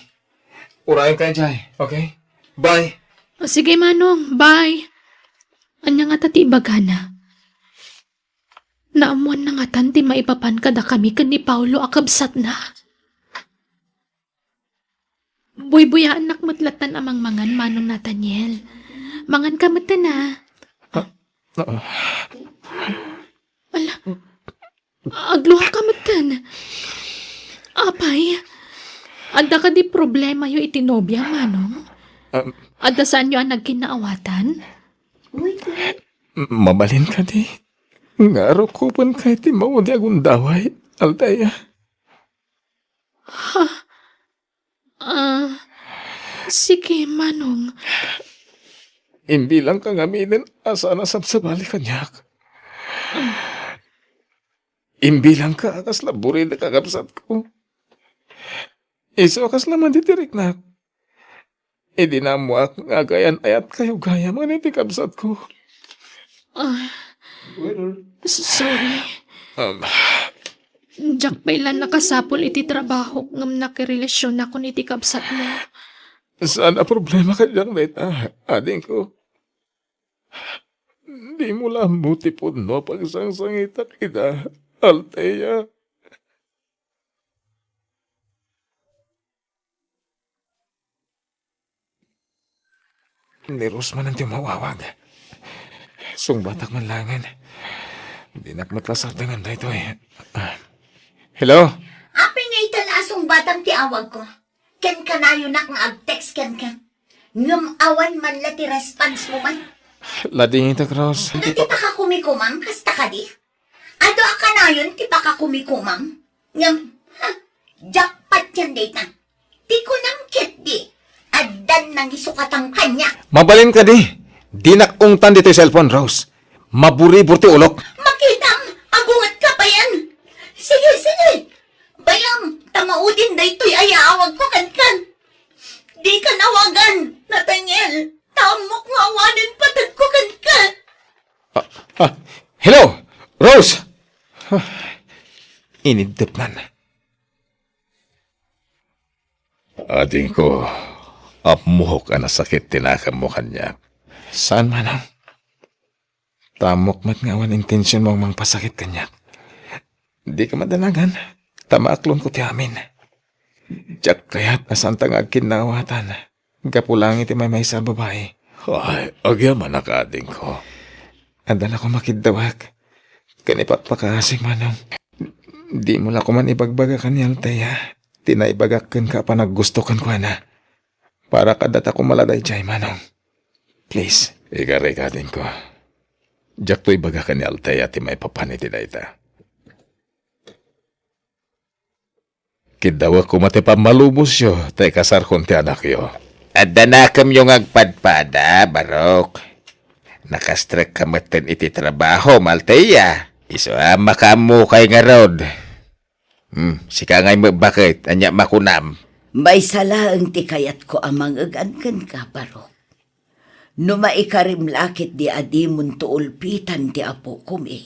Urayenka idiay, okay? Bye. Ah, sige, Manong. Bye. Ania ngata ti ibagana? Naammoanna ngatan ti maipapan kadakami ken ni Paolo a kabsatna? Buybuyaennak met lattan a mangmangan, Manong Nathaniel. Manganka metten, a. Ah, ah. Ala, agluaka metten. Apay, adda kadi problemayo iti nobiam, Manong? Ah. Adda saanyo a nagkinnaawatan? M-, mabalin kadi nga arukobenka iti maudi a gundaway, Althea? Ha? Ah, sige, Manong. Imbilangka ngaminen a saan a sabsabali kaniak. Imbilangka a kasla buridek a kabsatko. Isu a kasla mantitiriknak. Idi naammoak nga agayan-ayatkayo gayam ken iti kabsatko. Ah, s-, sorry. Um, Diak pay la nakasapul iti trabahok ngem nakirelasionakon iti kabsatmo. Saan a problema kaniak dayta, adingko. Dimo la ammo ti pudno a pagsangsangitak ida, Althea. Ni Rose manen ti umawawag. Sungbatak man laengen. Dinak met la sardengen daytoy. Hello? Apay nga ita la a sungbatam ti awagko? Ken kanayonak nga ag-text kenka. Ngem awan man la ti response mo man. Ladingitek, Rose. No ti pakakumikumam, kasta kadi? Adu a kanayon ti pakakumikumam? Ngem, ha, jackpot yan dayta. Ti kunam ketdi, addan nangisukatang kaniak. Mabalin kadi, dinak ungtan ditoy cellphone, Rose. Maburibur ti ulok. Makitam, agungetka payen. Sige, sige. Bayam, ta maudin daytoy a yaawagko kenka. Dika awagan, Nathaniel. Ta ammok nga awanen patagko kenka. Ah, ah, hello, Rose! Ah, iniddep man. Adingko, ammok a nasakit ti nakemmo kaniak. Saan, Manong? Ta ammok met nga awan intensionmo a mangpasakit kaniak. Dika madanagan, ta maaklonko ti amin. Diak kayat a saanta nga agkinnaawatan gapu laeng iti maymaysa a babai. Ay, agyamanak, adingko. Adda la koma kiddawek ken ipakpakaasik, Manong. Dimo la koman ibagbaga ken ni Althea ti naibagak kenka a panaggusto kenkuana. Para kadata koma la daydiay, Manong. Please. Ikarikadingko. Diakto ibaga ken ni Althea ti maipapan iti dayta. Kiddawek koma ti pammalubosyo ta ikasarkon ti anakyo. Adda nakemyo nga agpadpada, Barok. Nakastrekka metten iti trabahom, Althea. Isu a makaammokay ngarud. Hmm, sika ngay met baket, ania makunam? Maysa laeng ti kayatko a mangeg-an kenka, Barok. No maikarim la ketdi a dimonto ulpitan ti apokomi,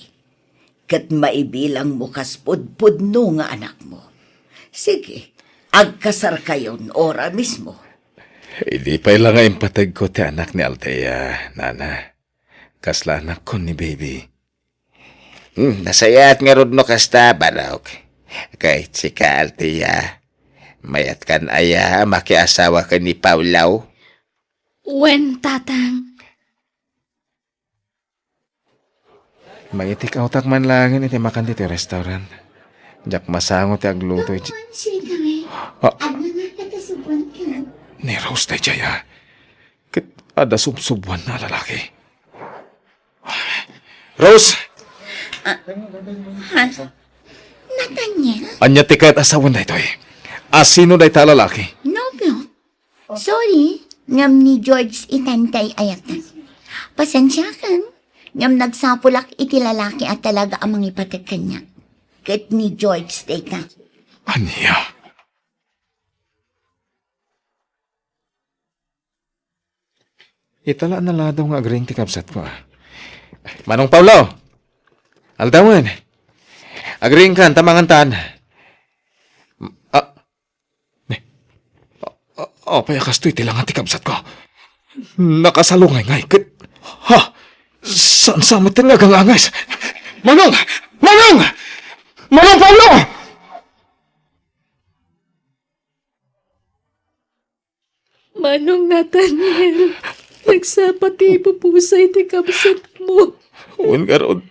ket maibilangmo kas pudpudno nga anakmo. Sige, agkasarkayon ora mismo. Idi pay la nga impategko ti anak ni Althea, Nana. Kasla anakkon ni Baby. Hmm, nasayaat ngarud no kasta, Barok. Ket sika, Althea, mayatkan aya a makiasawa ken ni Paolo? Wen, Tatang. Mangi-take outak man laengen iti makan ditoy restaurant. Diak masango ti agluto iti... Sino, eh? Ah. Ano nga katasubuan ka? Ni Rose daydiay, ah. Ket adda subsubuan a lalaki. Rose! Ah, ha? Nathaniel? Ania ti kayat a sawen daytoy? A sino dayta a lalaki? Nobio. Sorry, ngem ni George itan ti ay-ayaten. Pasensiakan, ngem nagsapulak iti lalaki a talaga a mangipatek kaniak. Ket ni George dayta. Ania? Ita la a naladaw nga agring ti kabsatko, ah. Manong Paolo! Aldawen! Agringkan ta mangantan. Ah, ne. Ah, ah, apay a kastoy ti langan ti kabsatko? Nakasalungay ngay ket, ha? Saan sa met nga agangangis? Manong! Manong! Manong Paolo! Manong Nathaniel, nagsapa ti ipupusay ti kabsatmo. Wen ngarud,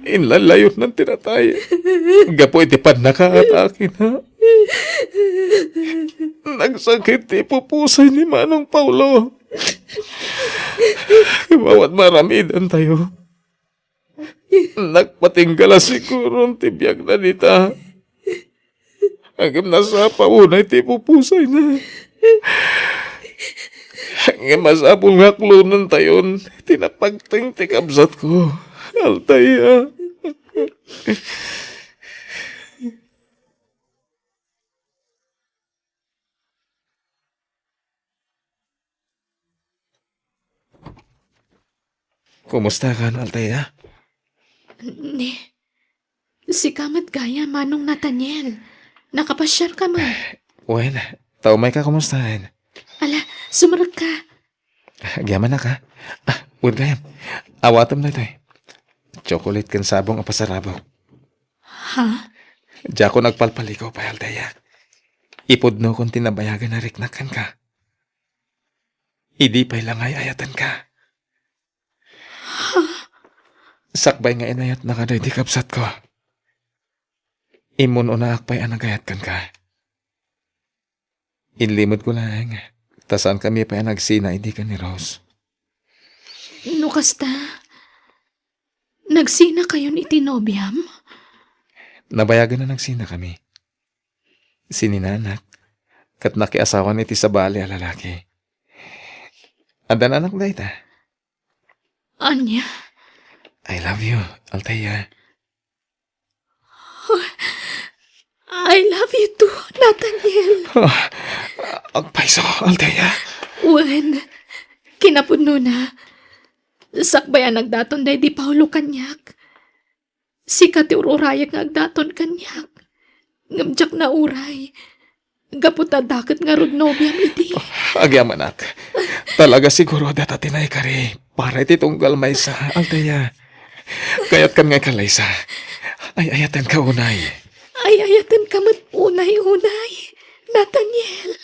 inlalayonnan ti natay gapu iti pannakaatake na. Nagsakit ti ipupusay ni Manong Paolo. Ngem awan maaramidantayo. Nagpatingga la siguron ti biagna dita. Ngem nasapa unay ti ipupusayna. Ngem masapul nga aklonentayon ti napagteng ti kabsatko, Althea. Kumustakan, Althea? Ni, sika met gayam, Manong Nathaniel. Nakapasiarka man. Wen, ta umayka kumustaen. Ala, sumrekka. Agyamanak, ha? Ah, wen gayam. Awatem daytoy. Chocolate ken sabong a pasarabok. Ha? Diakon agpalpaligaw pay, Althea. Ipudnokon ti nabayagen a riknak kenka. Idi pay la nga ay-ayatenka. Sakbay nga inayatna kadagiti kabsatko, immun-unaak pay a nagayat kenka. Inlimedko laeng, ta saankami pay a nagsina idi ken ni Rose. No kasta, nagsinakayon iti nobiam? Nabayagen a nagsinakami. Sininanak, ket nakiasawan iti sabali a lalaki. Adda anak dayta. Ania? I love you, Althea. I love you too, Nathaniel. Ah, agpayso, Althea. Wen, kinapudnona, sakbay a nagdaton daydi Paolo kaniak, sika ti ur-urayek nga agdaton kaniak. Ngem diak nauray. Gapu ta adda ket ngarud nobiam idi. Agyamanak. Talaga siguro data ti naikari para iti tunggal maysa, Althea. Kayatkan nga ikallaysa. Ay-ayatenka unay. Ay-ayatenka met unay-unay, Nathaniel.